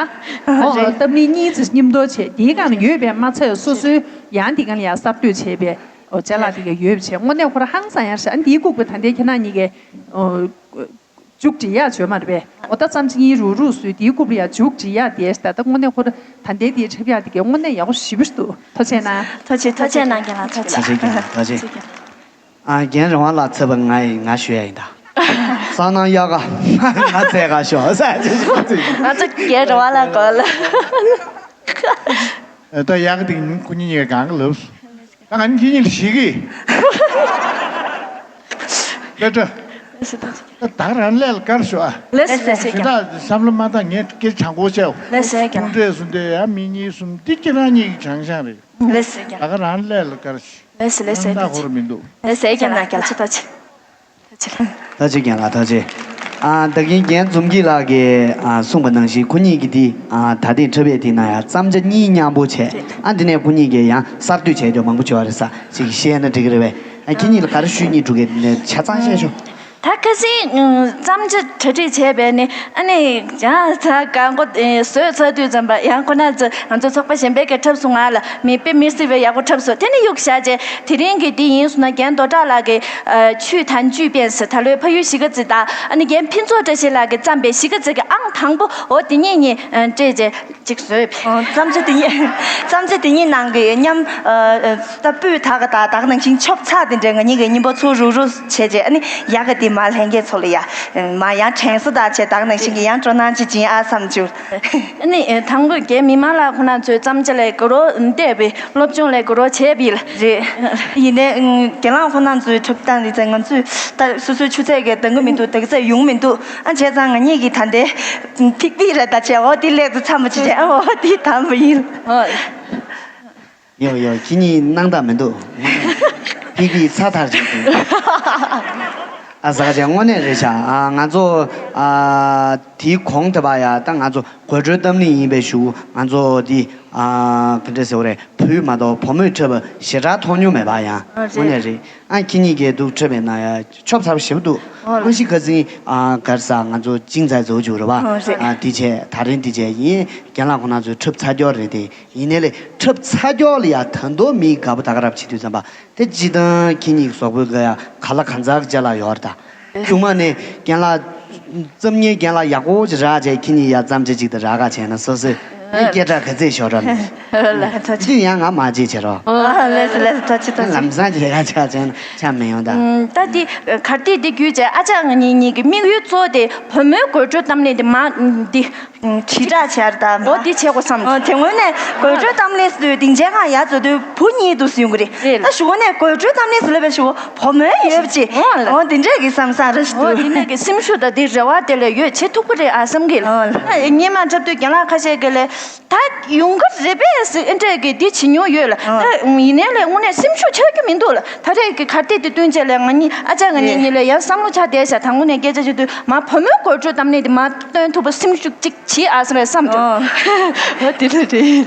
ཨོ། རེད། གཏམ་གླེང་གཉིས་ཙམ་མཉམ་དུ་བྱས། དེའི་སྒང་ལ་ཡོད་པའི་མ་ཚད་སོ་སོའི་ཡང་དེའི་སྒང་ལ་ཡང་གསར་གཏོད་བྱས་པའི། ཨོ། ཅ་ལག་དེ་ག་ཡོད་པ་བྱས། དངོས་གནས་ཁོ་རང་ཧང་སང་ཡར་ཤག། ཨ་འདིའི་ལྐུགས་པ་ད་ལྟའི་ཁྱེད་རང་གཉིས་ཀའི། ཨོ། མཇུག་སྒྲིལ་ཡག་བྱོས་མ་རེད་པས། ཨོ། ད་བརྩམས་ཆོས་གཉིས་རུག་རུག་བཟོས། དེའི་ལྐུགས་པ་ཡང་མཇུག་སྒྲིལ་ཡག་དེ་ཤ་སྟག། ད་དངོས་གནས་ཁོ་རང་ད་ལྟའི་དེའི་འཁྲབ་ཡག་དེ་ག་དངོས་གནས་ཡག་པོ་ཞེ་པོ་ཞིག་འདུག། ཐུགས་རྗེ་གནང་། ཐུགས་རྗེ་ཐུགས་རྗེ་གནང་། རྒན་ལགས་ཐུགས་རྗེ། ཐུགས་རྗེ་གནང་། ཐུགས་རྗེ་གནང་། ཨ། རྒན་རང་དབང་ལགས་ཚེ་བ་ང་ཡི་ང་ཞུ་ཡ་ཡིན་ད། སང་ནང་ཡག་ག་ང་ཚེ་ག་ཤོག་ས་ཅི་ཞོག་ཅི། ང་ཚོ་རྒན་རང་དབང་ལགས་གོ་ལ། ད་ཡག་ག་དེ་ཁོ་གཉིས་གཉིས་ཀ་གང་ག་ལབ་སོང་། ད་ང་གཉིས་ཁྱེད་གཉིས་ལ་ཞིག་གི། ལས་འདྲ། ད་ད་རང་ལས་ལ་དཀར་ཤོག་ཨ། ལས་ལས་ཞིག་ཞིག་ད་བསམ་བློ་མ་བཏང་། ངས་སྐད་ཆ་གོ་ཆེའོ། ལས་ཞིག་ཀྱང་། ཁུངས་འདྲེས་སུ་འདྲེས་ཡ་མི་གཉིས་གསུམ་འདི་ཁྱེད་རང་གཉིས་ཀྱི་བྱང་ཤང་རེད། ལས་ཞིག་ཀྱང་། ད་ག་རང་ལས་ལ་དཀར་ཤོག། ལས་ཞིག་ལས་ཞིག་ཡང་ད་ཁོ་ར་མི་འདུག། ལས་ཞིག་ཀྱང་ན་རྒྱ་ཆེ་ད་ཆེ། ད་ཆེ། ད་ཆེ་རྒན་ལགས་ད་ཆེ། ཨ། ད་གིན་རྒན་འཛོམས་སྐྱིད་ལགས་ཀྱིས་ཨ་གསུངས་པ་ནང་བཞིན་ཁོ་གཉིས་ཀྱི་འདི་ཨ་ད་ཐེངས་འཁྲབ་པའི་དེ་ནང་ཡང་བརྩམས་བྱ་གཉིས་མཉམ་པོ་བྱས། ཨ་འདི་ནས་ཁོ་གཉིས་ཀྱིས་ཡང་གསར་གཏོད་བྱས་ཀྱང་མང་པོ་བྱས་པ་རེད་ས་ཅིག་བཤད་ན་འགྲིག་གི་རེད་པས། ཨ་ཁྱེད་གཉིས་ལ་ག་རེ་ཞུ་སྙིང་འདོད་ཀྱི་ཆ་ཚང་བཤད་ཤོག། ད་ཁ་སང་ཨ་བརྩམས་བྱ་གྲ་སྒྲིག་བྱས་པས་ནི། ཨ་ནི་ཡང་ད་གང་གོ་བཟོས་ཚར་དུས་ཙམ་པ་ཡང་ཁོ་ན་ཚོ་ང་ཚོ་ཚོགས་པ་གཞན་པའི་གི་འཁྲབ་སོང་ང་ལ་མི་དཔེ་མི་སྲིད་པའི་ཡག་པོ་འཁྲབ་སོང་། དེ་ནི་གཡུག་བཞག་རྗེས་དེ་རིང་གི་འདི་ཡིན་སོང་ན་རྒན་རྡོ་གྲགས་ལགས་ཀྱི་ཨ་ཆུ་དང་ཆུ་པན་ཟེར་ད་ལོའི་ཕ་ཡུལ་གཞིས་ཀ་རྩེ་དང་། ཨ་ནི་རྒན་ཕུན་ཚོགས་བཀྲ་ཤིས་ལགས་ཀྱིས་བརྩམས་པའི་གཞིས་ཀ་རྩེ་གི་ཨང་དང་པོ། འོ་དེ་གཉིས་གཉིས་ཨ་སྤྲད་རྗེས་ཅིག་བཟོས་པས། ཨོ། བརྩམས་ཆོས་དེ་གཉིས་བརྩམས་ཆོས་དེ་གཉིས་ནང་གི་མཉམ་ཨ་ཨ་ད་སྤུས་དག་ག་ད་དག་ནང་བཞིན་ཆོབ་ཚགས་དེ་འདྲའི་ང་གཉིས་ཀྱི་སྙིང་པོ་ཚུར་རུག་རུག་བྱས་རྗེས། ཨ་ནི་ཡག་ག་དེ་མ་ལྷན་རྒྱས་ཚོ་ལ་ཡ་མ་ཡང་དྲན་གསོ་དག་བྱས་དག་ནང་བཞིན་གྱི་ཡང་སྤྲོ་སྣང་ཅིག་སྦྱིན་ཨ་བསམ་བྱུང་། ཨ་ནི་དང་པོ་རྒན་མི་མང་ལགས་ཁོ་ན་ཚོའི་བརྩམས་བྱ་ལས་དགའ་རོགས་བལྟས་པའི་སློབ་སྦྱོང་ལས་དགའ་རོགས་བྱས་པའི་ལ་རེད། ཡིན་ནའི་རྒན་ལགས་ཁོ་ན་ཚོའི་འཁྲབ་སྟངས་འདི་ཚོ་ང་ཚོས་ད་སོ་སོའི་ཆུ་ཚད་ཀྱི་འདང་གི་མི་འདུག། དེ་ཚོ་ཡོང་མི་འདུག། ཨ་བྱས་ཙང་ང་གཉིས་ཀྱིས་ད་ལྟའི་ཐིག་པིག་རེད་ད་བྱས། འོ་དེ་ལས་ཚོ་མཚམས་པོ་ཅིག་བྱས། ཨ་འོ་དེ་དང་པོ་ཡིན། ཨོ། ཡོ་ཡོ། ཁྱེད་གཉིས་སྣང་དག་མི་འདུག། ཕིག་ཕིག་ཚ་ཐག་ཆོད་འདུག། ཨ་ཟ་ཁ་བྱས་དངོས་གནས་རེད་ཤག། ཨ་ང་ཚོ་ཨ་དེའི་གོང་དེ་བ་ཡ་ད་ང་ཚོ་དགོད་བྲོའི་གཏམ་གླེང་ཡིན་པའི་གཞུག་ང་ཚོ་དེ་ཨ་ག་འདྲ་ཟེར་བ་རེད། བུ་མ་གཏོགས་བུ་མོས་འཁྲབ་པ་ཞེ་དྲག་མཐོང་མྱོང་མེད་པ་ཡང་དངོས་གནས་རེད། ཨ་ཁྱེད་གཉིས་ཀྱིས་འདུག་འཁྲབ་པའི་ནང་ཡ་ཆོབ་ཚ་པོ་ཞེ་པོ་འདུག། ཨོ་ལ། ཨང་ཤི་ཁ་སིང་ཨ་གར་ས་ང་ཚོ་ཅིང་ཚའི་ཛོ་ཅུ་རེད་བ། ཨོ་རེད། ཨ་དེ་བྱས་ད་རིང་དེ་བྱས་ཡིན། རྒན་ལགས་ཁོ་ན་ཚོའི་འཁྲབ་ཚ་སྐྱོར་རེད་དེ། ཡིན་ནའི་ལས་འཁྲབ་ཚ་སྐྱོར་ལ་ཡ་ད་དུང་མི་དགའ་པོ་ད་ག་རབ་བྱེད་དུས་ཙམ་པ་དེ་སྤྱི་བཏང་ཁྱེད་གཉིས་ཀྱི་གཟུགས་པོའི་ག་ཡ་ག་ལ་གང་ཚ་གི་ཅ་ལག་ཡོད་རེད་ད། གཞུག་མ་ནས་རྒན་ལགས་རྩོམ་མཁན་རྒན་ལགས་ཡག་པོ་ཅིག་རག་བྱས་ཁྱེད་གཉིས་ཡ་རྩམ་ཅིག་ཅིག་ཏུ་རག་ག་བྱས་ན་སོ་སོས་ཨེ་སྐད་གྲགས་ག་ཚད་ཤོར་ར་མེད། ལ་ཐོ་ཅི་ཡང་ང་མ་བརྗེད་བྱེད་རོགས། ཨ་ལེ་སི་ལེ་སི་ཐོ་ཅི་ཐོ་ཅི། ལམ་སང་རྒྱལ་ཁ་ཆགས་བྱས་ན་ཆ་མི་ཡོང་ད། ད་འདི་གར་ཏིག་འདི་བརྒྱུད་བྱས་ཨ་ཅག་ང་གཉིས་གཉིས་ཀྱི་དམིགས་ཡུལ་གཙོ་བོ་དེ་བུ་མོའི་དགོད་བྲོ་གཏམ་གླེང་དེ་མ་འདི། དྲིལ་བསྒྲགས་བྱས་ར་ད། འོ་འདི་བྱེད་དགོས་བསམ། ཨ་དེ་སྔོན་ནས་དགོད་བྲོའི་གཏམ་གླེང་ཟེར་དུས་སྡིངས་ཆའི་སྒང་ཡར་འཛུལ་དུས་བུ་གཉིས་འདུག་སེ་ཡོང་གི་རེད། རེད། ད་གཞུག་ནས་དགོད་བྲོའི་གཏམ་གླེང་ཟེར་ལབ་པའི་གཞུག་བུ་མོའི་ཡོད་པ་ཅིག། འོ་ལ། འོ་འདི་འདྲས་ཀྱི་བསམ་བསམ་རེ་ཞིག་འོ་འདུག། དེ་ནས་ཀྱི་སེམས་ཤུགས་དང་དེ་རེ་བ་དེ་ལས་ཡོད་བྱེད་ཐུབ་ཀྱི་རེད་ཨ་བསམ་གི། འོ་ལ། ད་སྔོན་མ་འཁྲབ་དུས་རྒན་ལགས་ཁ་ཤས་ཀྱིས་ལས་ད་ཡོང་གི་རེད་པས་ཟེར་ཨེ་འདྲས་ཀྱི་འདི་བྱེད་མྱོང་ཡོད་ལ། འོ། ད་ཡིན་ནའི་ལས་དངོས་གནས་སེམས་ཤུགས་ཆག་རྒྱུ་མི་འདུག་ལ། ད་རེས་ཀྱི་གར་སྟེགས་དེ་བསྟུན་བྱས་ལས་ང་གཉིས་ཨ་ཅག་ང་གཉིས་གཉིས་ལས་ཡར་བསམ་བློ་ཆགས་བསྡད་ཤག། ད་དངོས་གནས་སྐད་ཆ་བཤད་དུས་མ་བུ་མོའི་དགོད་བྲོ་གཏམ་གླེང་དེ་མ་སྟོན་ཐུབ་པ་སེམས་ཤུགས་གཅིག་བྱེད་ཨ་བསམ་རེད་བསམ་བྱུང་། ཨོ། ཨོ་དེ་འདྲ་རེད།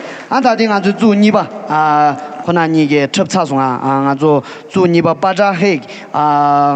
ཨ་ད་དེ་ང་ཚོའི་གཙུག་གཉིས་པ་ཨ་ཁོ་ན་གཉིས་ཀྱིས་འཁྲབ་ཚར་སོང་ཨ། ཨ་ང་ཚོ་གཙུག་གཉིས་པ་པ་ཏྲ་ཧེག་ཨ་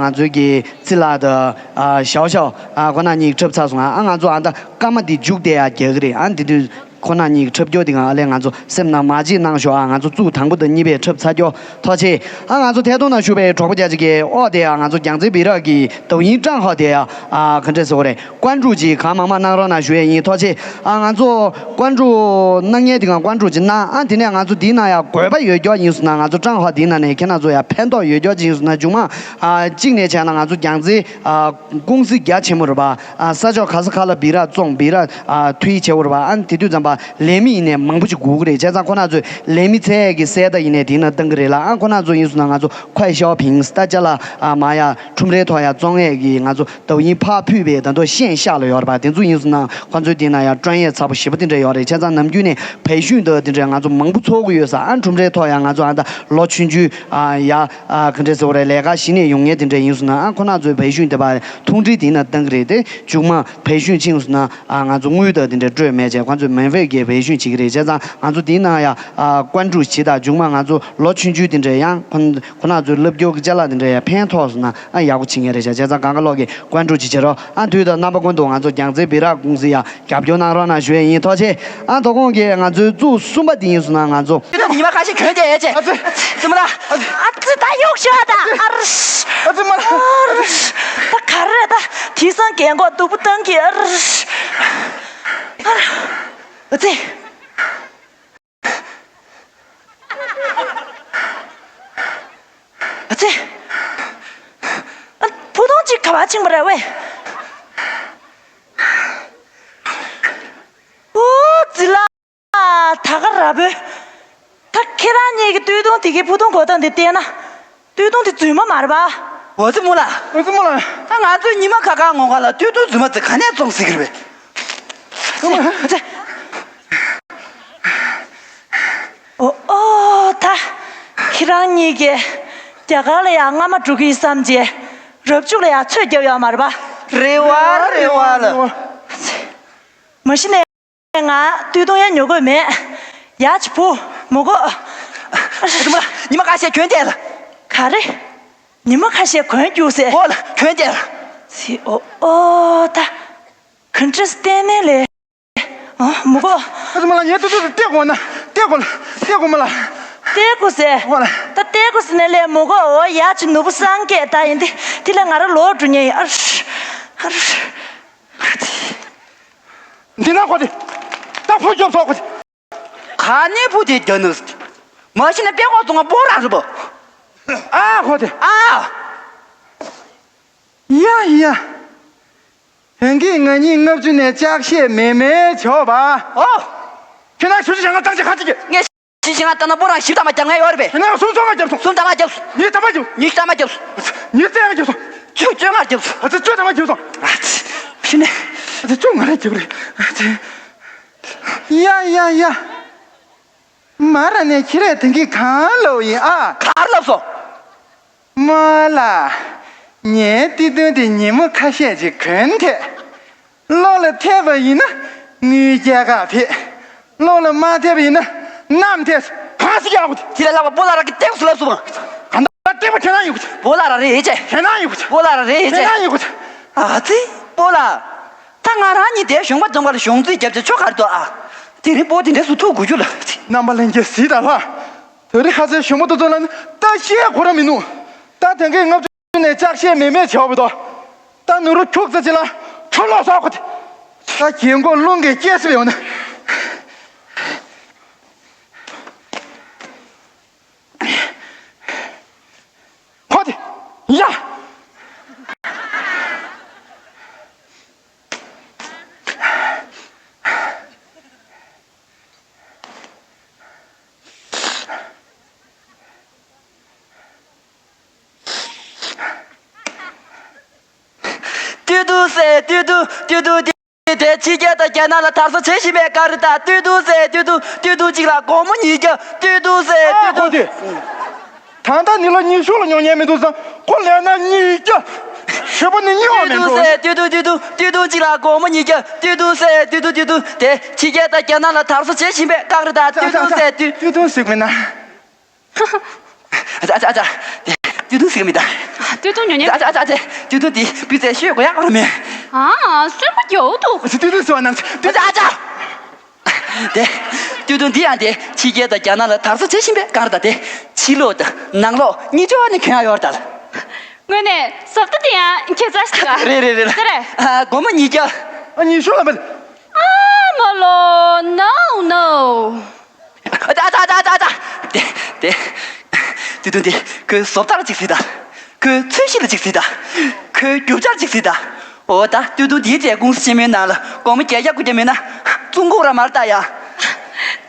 ང་ཚོའི་གི་ཙི་ལ་དང་ཨ་ཞའོ་ཞའོ་ཨ་ཁོ་ན་གཉིས་ཀྱིས་འཁྲབ་ཚར་སོང་ཨ། ཨ་ང་ཚོ་ཨ་ད་སྐར་མ་འདི་མཇུག་བསྡད་ཡ་རྒྱག་གི་རེད། ཨ་འདི་དུས་ཁོ་ན་གཉིས་ཀྱིས་འཁྲབ་རྒྱུ་དེ་གང་ཨ་ལས་ང་ཚོ་སེམས་ནང་མ་བརྗེད་གནང་ཤོག་ཨ། ང་ཚོ་གཙུག་དང་པོ་དང་གཉིས་པས་འཁྲབ་ཚར་རྒྱུ་ཐུགས་རྗེ་ཆེ། ཨ་ང་ཚོ་ཐད་གཏོང་ནང་བཞུགས་པའི་གྲོགས་པོ་རྒྱ་ཆེ་གི་ཨོ་དེ་ཡ་ང་ཚོ་རྒྱལ་རྩེ་སྦི་རག་གི་ཏོག་དབྱིབས་ཀྲང་ཧོ་དེ་ཡ་ཨ་ག་འདྲས་ཟེར་དགོས་རེད། ཀོན་ཀྲུའུ་ཅིག་གང་མང་མང་གནང་རོགས་གནང་ཞུ་ཡས་ཡིན། ཐུགས་རྗེ་ཆེ། ཨ་ང་ཚོ་ཀོན་ཀྲུའུ་གནང་མཁན་དེ་གང་ཀོན་ཀྲུའུ་ཅིག་གནང་ཨ། དེ་ནས་ང་ཚོ་འདིའི་ནང་ཡ་དགོས་པ་ཡོད་རྒྱུ་ཡིན་སོང་ན་ང་ཚོ་ཀྲང་ཧོ་འདིའི་ནང་ནས་ཁྱེད་རང་ཚོ་ཡ་ཕན་ཐོགས་ཡོད་རྒྱུ་ཅིག་ཡིན་སོང་ན་མཇུག་མ་ཨ་གཅིག་ནས་བྱས་ན་ང་ཚོ་རྒྱལ་རྩེ་ཨ་ཀུང་སི་རྒྱ་ཆེན་མོ་རེད་པ། ཨ་ས་ཕྱོགས་ག་ས་ག་ལ་སྦི་རག་བཙོང་སྦི་རག་ཨ་འཐུ་ཡི་བྱེད་པ་རེད་པ། ཨ་དེ་དུས་ཙམ་པ་ལས་མི་ཡིན་ནས་མང་པོ་ཞིག་དགོས་ཀྱི་རེད། བྱས་ཙང་ཁོ་རང་ཚོས་ལས་མི་ཚད་ཀྱི་གསལ་བརྡ་ཡིན་ནས་དེའི་ནང་བཏང་གི་རེད་ལ། ཨ་ཁོ་རང་ཚོ་ཡིན་སོང་ན་ང་ཚོ་ཁོའི་ཤའོ་ཕིང་ད་ཅ་ལག་ཨ་མ་ཡ་ཁྲོམ་རའི་ཐོག་ཡ་བཙོང་ཡས་ཀྱི་ང་ཚོ་ཏོག་དབྱིབས་ཕར་ཕུད་པའི་ད་དུང་ཤན་ཤག་ལ་ཡོད་རེད་པ། དེ་ཚོ་ཡིན་སོང་ན་ཁོ་ཚོའི་དེའི་ནང་ཡ་ཀྲོན་ཡས་ཚ་པོ་ཞེ་པོ་དེ་འདྲ་ཡོད་རེད། བྱས་ཙང་ནམ་རྒྱུན་ནས་བེད་ཤུན་དང་དེ་འདྲ་ང་ཚོ་མང་པོ་འཚོགས་ཀྱི་ཡོད་ས། ཨ་ཁྲོམ་རའི་ཐོག་ཡ་ང་ཚོ་ཨ་ད་ལོ་ཆུང་ཆུང་ཨ་ཡ་ཨ་ག་འདྲས་ཟེར་བ་རེད། ལས་ཀ་གཞི་ནས་ཡོང་མཁན་དེ་འདྲས་ཡིན་སོང་ན་ཨ་ཁོ་རང་ཚོའི་བེད་ཤུན་དེ་པ་ཐུང་འབྲིང་དེའི་ནང་བཏང་གི་རེད། དེ་མཇུག་མ་བེད་ཤུན་ཕྱིན་སོང་ན་ཨ་ང་ཚོ་དངུལ་དང་དེ་འདྲས་སྤྲོད་མེད་བྱས་ཁོ་ཚོས་མེ་ཕེབས་ཀྱི་བེད་ཤུན་བྱེད་ཀྱི་རེད། བྱས་ཙང་ང་ཚོ་དེའི་ནང་ཡ་ཨ་ཀོན་ཀྲུའུ་ཅིག་དང་མཇུག་མ་ང་ཚོ་ལོ་ཆུང་ཆུང་དེ་འདྲས་ཡང་ཁོ་ཁོ་རང་ཚོའི་ལབ་རྒྱུ་གི་ཅ་ལག་དེ་འདྲས་ཡ་ཕན་ཐོགས་སོང་ན་ཨ་ཡག་པོ་བྱེད་མཁན་རེད་བྱས། བྱས་ཙང་གང་ག་ལོག་གི་ཀོན་ཀྲུའུ་ཅིག་བྱེད་རོགས། ཨ་དུས་དང་རྣམ་པ་ཀུན་ཏུ་ང་ཚོ་རྒྱལ་རྩེ་སྦི་རག་ཀུང་སི་ཡ་རྒྱབ་སྐྱོར་གནང་རོགས་གནང་ཞུ་ཡས་ཡིན། ཐུགས་རྗེ་ཆེ། ཨ་དོ་དགོང་གི་ང་ཚོའི་གཙུག་གསུམ་པ་དེ་ཡིན་སོང་ན་ང་ཚོ་དེ་དང་ཉི་མ་ཁ་ཤས་གྱོན་བསྡད་ཡས་ཅེ། ཨ་ཙི། ཙི་མ་ལ། ཨ་ཙི་ད་གཡུག་ཤོག་ད། ཨ་རུ་ཤ། ཨ་ཙི་མ་ལ། ཨ་རུ་ཤ། ད་ག་རེ་རེད་ད། དེང་སང་རྒན་གོག་སྡུག་པོ་བཏང་གི། ཨ་རུ་ཤ། ཨ་རུ། ཨ་ཙི། ཨ་ཙི། ཨ། བུ་ཐུང་གཅིག་ག་པར་ཕྱིན་པ་རེད་ཝེ། ཨོ་ཙི་ལ། ད་ག་ར་བོས། ད་ཁྱེད་རང་གཉིས་ཀྱི་སྟོད་ཐུང་དེ་གའི་བུ་ཐུང་གོ་སྟངས་དེ་བལྟས་ན། སྟོད་ཐུང་དེ་རྫུན་མ་མ་རེད་པ། འོ་ཙི་མོ་ལ། འོ་ཙི་མོ་ལ། ད་ང་ཚོས་ཉི་མ་ཁ་ཁ་ངོ་ཁ་ལ་སྟོད་ཐུང་རྫུན་མ་ཙི་ག་ནས་བཙོང་ཟེར་གི་རེད་པས། ཨོ་མ། ཨ་ཙི། ཨོ་ཨོ་ད། ཁྱེད་རང་གཉིས་ཀྱིས་རྒྱ་གར་ལ་ཡང་རྔ་མ་འགྲོ་གི་ཡིན་བསམ་རྗེས་རབ་བྱུང་ལ་ཡང་ཚོད་བརྒྱབ་ཡོད་མ་རེད་པ། རེད་བ་རེད་བ་ལ། མ་གཞི་ནས། ང་སྟོད་ཐུང་ཡང་ཉོ་དགོས་མེད། ཡ་ཅི་བུ་མོ་གོ། ཨ་ཙི་མོ་ལ་ཉི་མ་ཁ་ཤས་གྱོན་བསྡད་ལ། ག་རེ། ཉི་མ་ཁ་ཤས་གྱོན་རྒྱུགས་ཟེར། ཨོ་ལ་གྱོན་བསྡད་ལ། ཚི་ཨོ་ཨོ་ད། ག་འདྲ་བསྟན་ནས་ལས། ཨ་མོ་གོ། ཨ་ཙི་མོ་ལ་ངའི་སྟོད་ཐུང་དེ་སྟེར་དགོས་ན་སྟེར་དགོས་ལ་སྟེར་དགོས་མོ་ལ། སྟེར་དགོས་ཟེར། ཨོ་ལ། ད་སྟེར་དགོས་ཟེར་ནས་ལས་མོ་གོ། ཨོ་ཡ་ཅི་ནོར་བུ་སངས་རྒྱས་ད་ཡིན་ཏེ་དེ་ལས་ང་རང་ལོག་འགྲོ་ཉེན་ཡིན། ཨ་རུ། ཨ་རུ། འདི་ན་ཁོ་དེ། ད་ཕུ་རྒྱོབ་ཐོག་ཁོ་དེ། ག་ནས་ཕུ་དེ་རྒྱ་ནུས། མ་གཞི་ནས་པད་ཁོག་བཙོང་བ་པོ་རང་རེད་པོ། ཨ་ཁོ་དེ། ཨ། ཡ་ཡ། དོན་གྱིས་ང་གཉིས་ལྔ་བཅུ་ནས་ལྕགས་ཤད་མེད་མེད་བྱོས་པ། ཨོ། ཁྱེད་རང་ཞུ་ཅི་བྱ་ང་ཏང་ཅི་ཁ་ཅི་གི། ངས་ཞིག་ང་ཏང་ན་པོ་རང་ཞིབ་ཏང་མ་རྒྱབ་ང་ཡོད་རེད་པས། ཁྱེད་རང་སུམ་ཚོགས་ང་རྒྱབ་སོང་། སུམ་ཏང་མ་རྒྱབ་སོང་། ཉིས་ཏང་མ་རྒྱབ་སོང་། ཉིས་ཏང་མ་རྒྱབ་སོང་། ཉིས་ཏང་མ་རྒྱབ་སོང་། ཉིས་ཏང་མ་རྒྱབ་སོང་། བཅུ་བཅུ་ང་རྒྱབ་སོང་། ཨ་ཙི་བཅུ་ཏང་མ་རྒྱབ་སོང་། ཨ་ཙི་ཕྱི་ནས། ཨ་ཙི་བཅུ་ང་རང་རྒྱབ་རེད། ཨ་ཙི། ཡ་ཡ་ཡ། མ་ར་ནས་ཁྱི་རས་དེང་གི་གང་ལབ་ཡིན་ཨ། གར་ལབ་སོང་། མོ་ལ། ངའི་སྟོད་ཐུང་དེ་ཉིན་མོ་ཁ་ཤས་ཅིག་གྱོན་ཐད། གློ་ལ་ཐེབས་པ་ཡིན་ན་དངུལ་རྒྱ་གར་ཕེབས། གློ་ལ་མ་ཐེབས་པ་ཡིན་ན་གནམ་ཐེབས། གང་ཞིག་ཡག་པོ་དེ། དེ་ལས་ལྷག་པ་སྤོ་ལགས་རང་གི་ལྟེ་བ་སུ་ལབ་སོང་། གང་ལྟར་ལྟེ་བ་ཁྱེད་རང་ཡོད་གི། སྤོ་ལགས་རང་རེད་ཅེ། ཁྱེད་རང་ཡོད་གི། སྤོ་ལགས་རང་རེད་ཅེ། ཁྱེད་རང་ཡོད་གི། ཨ་ཙི་སྤོ་ལགས། ད་ང་རང་གཉིས་དེ་གཞོང་པ་འཛོམས་ཁ་ལ་གཞོང་རྩིས་རྒྱབ་ཅེ་ཆོ་གར་དོ་ཨ། དེ་རིང་སྤོ་དེ་འདྲ་སུ་ཐུག་དགོས་རྒྱུ་ལ། རྣམ་པ་ལྷན་རྒྱས་གཟིགས་དང་ལྷ། དེ་རིང་ཁ་སའི་གཞོང་པ་དེ་ཚོ་ལ་ནི་ལྟ་ཤེས་གོ་ར་མི་འདུག་ད་དེང་གི་ལྔ་བཅུ་ནས་ལྕགས་ཤད་མེད་མེད་བྱས་པ་དོ། ད་ནུ་རུ་ཁྱུག་ཙ་ཅི་ལ་ཁྲོ་ལོག་སོག་གོ་དེ། ད་རྒྱན་གོག་རླུང་གིས་སྐྱེས་སྲིད་ཡོང་ན། ཁོ་དེ། ཡ། ཏུ་ཏུ་ཟེར་ཏུ་ཏུ་ཏུ་ཏུ་དེ་དེ་ཕྱི་རྒྱལ་དང་རྒྱ་ནག་ལ་དར་སྲོལ་བྱེད་བཞིན་པའི་སྐབས་རེད་ད། ཏུ་ཏུ་ཟེར་ཏུ་ཏུ་ཏུ་ཏུ་གཅིག་ལ་སྒོར་མོ་ཉིས་བརྒྱ། ཏུ་ཏུ་ཟེར་ཨ་ཏུ་ཏུ། ཁོ་དེ། ད་ལྟ་ནི་ལོ་ཉི་ཤུ་ལ་ཉོ་མཁན་མི་འདུག་ཟེར། ཁོ་ལས་ན་ཉིས་བརྒྱ། ཞེ་པོ་ནི་རྙེད་པ་མིན་འགྲོ། ཏུ་ཏུ་ཟེར་ཏུ་ཏུ་ཏུ་ཏུ་ཏུ་ཏུ་གཅིག་ལ་སྒོར་མོ་ཉིས་བརྒྱ། ཏུ་ཏུ་ཟེར་ཏུ་ཏུ་ཏུ་ཏུ་དེ་ཕྱི་རྒྱལ་དང་རྒྱ་ནག་ལ་དར་སྲོལ་བྱེད་བཞིན་པའི་སྐབས་རེད་ད། ཏུ་ཏུ་ཟེར་ཏུ། ཏུ་ཏུ་ཟེར་མིན་ན། ཨ་ཙ་ཨ་ཙ་ཨ་ཙ། ཏུ་ཏུ་ཟེར་མི་ད། ཏུ་ཏུ་ཉོ་ཉོ། ཨ་ཙ་ཨ་ཙ་ཨ་ཙ། ཏུ་ཏུ་དེ་སྤུས་ཚད་ཤོད་དགོས་ཡག་ར་མེད། ཨ། སུན་པོ་རྒྱག་འདུག་ཏུ་ཏུ་ཟེར་བ་ནང་ཨ་ཙ་ཨ་ཙ། དེ། ཏུ་ཏུ་འདི་ཡང་དེ་ཕྱི་རྒྱལ་དང་རྒྱ་ནག་ལ་དར་སྲོལ་བྱེད་བཞིན་པའི་སྐབས་རེད་ད། དེ་ཕྱི་ལོགས་དང་ནང་ལོགས་གཉིས་ཆོག་ནས་གྱོན་ཡག་ཡོད་རེད་ད། དངོས་གནས་བཟོ་ལྟ་དེ་ཡང་ཁྱད་མཚར་ཞིག་རེད། རེད་རེད་རེད། དེ་རེད། ཨ་སྒོར་མོ་ཉིས་བརྒྱ། ཨ་ཉི་ཤུ་ལ་མེད། ཨ་མ་ལོ། No no། ཨ་ཙ་ཨ་ཙ་ཨ་ཙ་ཨ་ཙ། དེ་དེ། ཏུ་ཏུ་འདི་ཁོའི་བཟོ་ལྟ་ལ་གཅིག་གཟིགས་དང་། ཁོའི་ཚོས་གཞི་ལ་གཅིག་གཟིགས་དང་། ཁོའི་རྒྱུ་ཆར་གཅིག་གཟིགས་དང་། འོ་ད་ཏུ་ཏུ་འདིའི་གྲས་ཀུང་སི་ཆེན་མོའི་ནང་ལ་སྒོར་མོ་བརྒྱད་བརྒྱ་དགུ་བརྒྱ་མེད་ན་བཙོང་གི་ར་མ་རེད་ད་ཡ།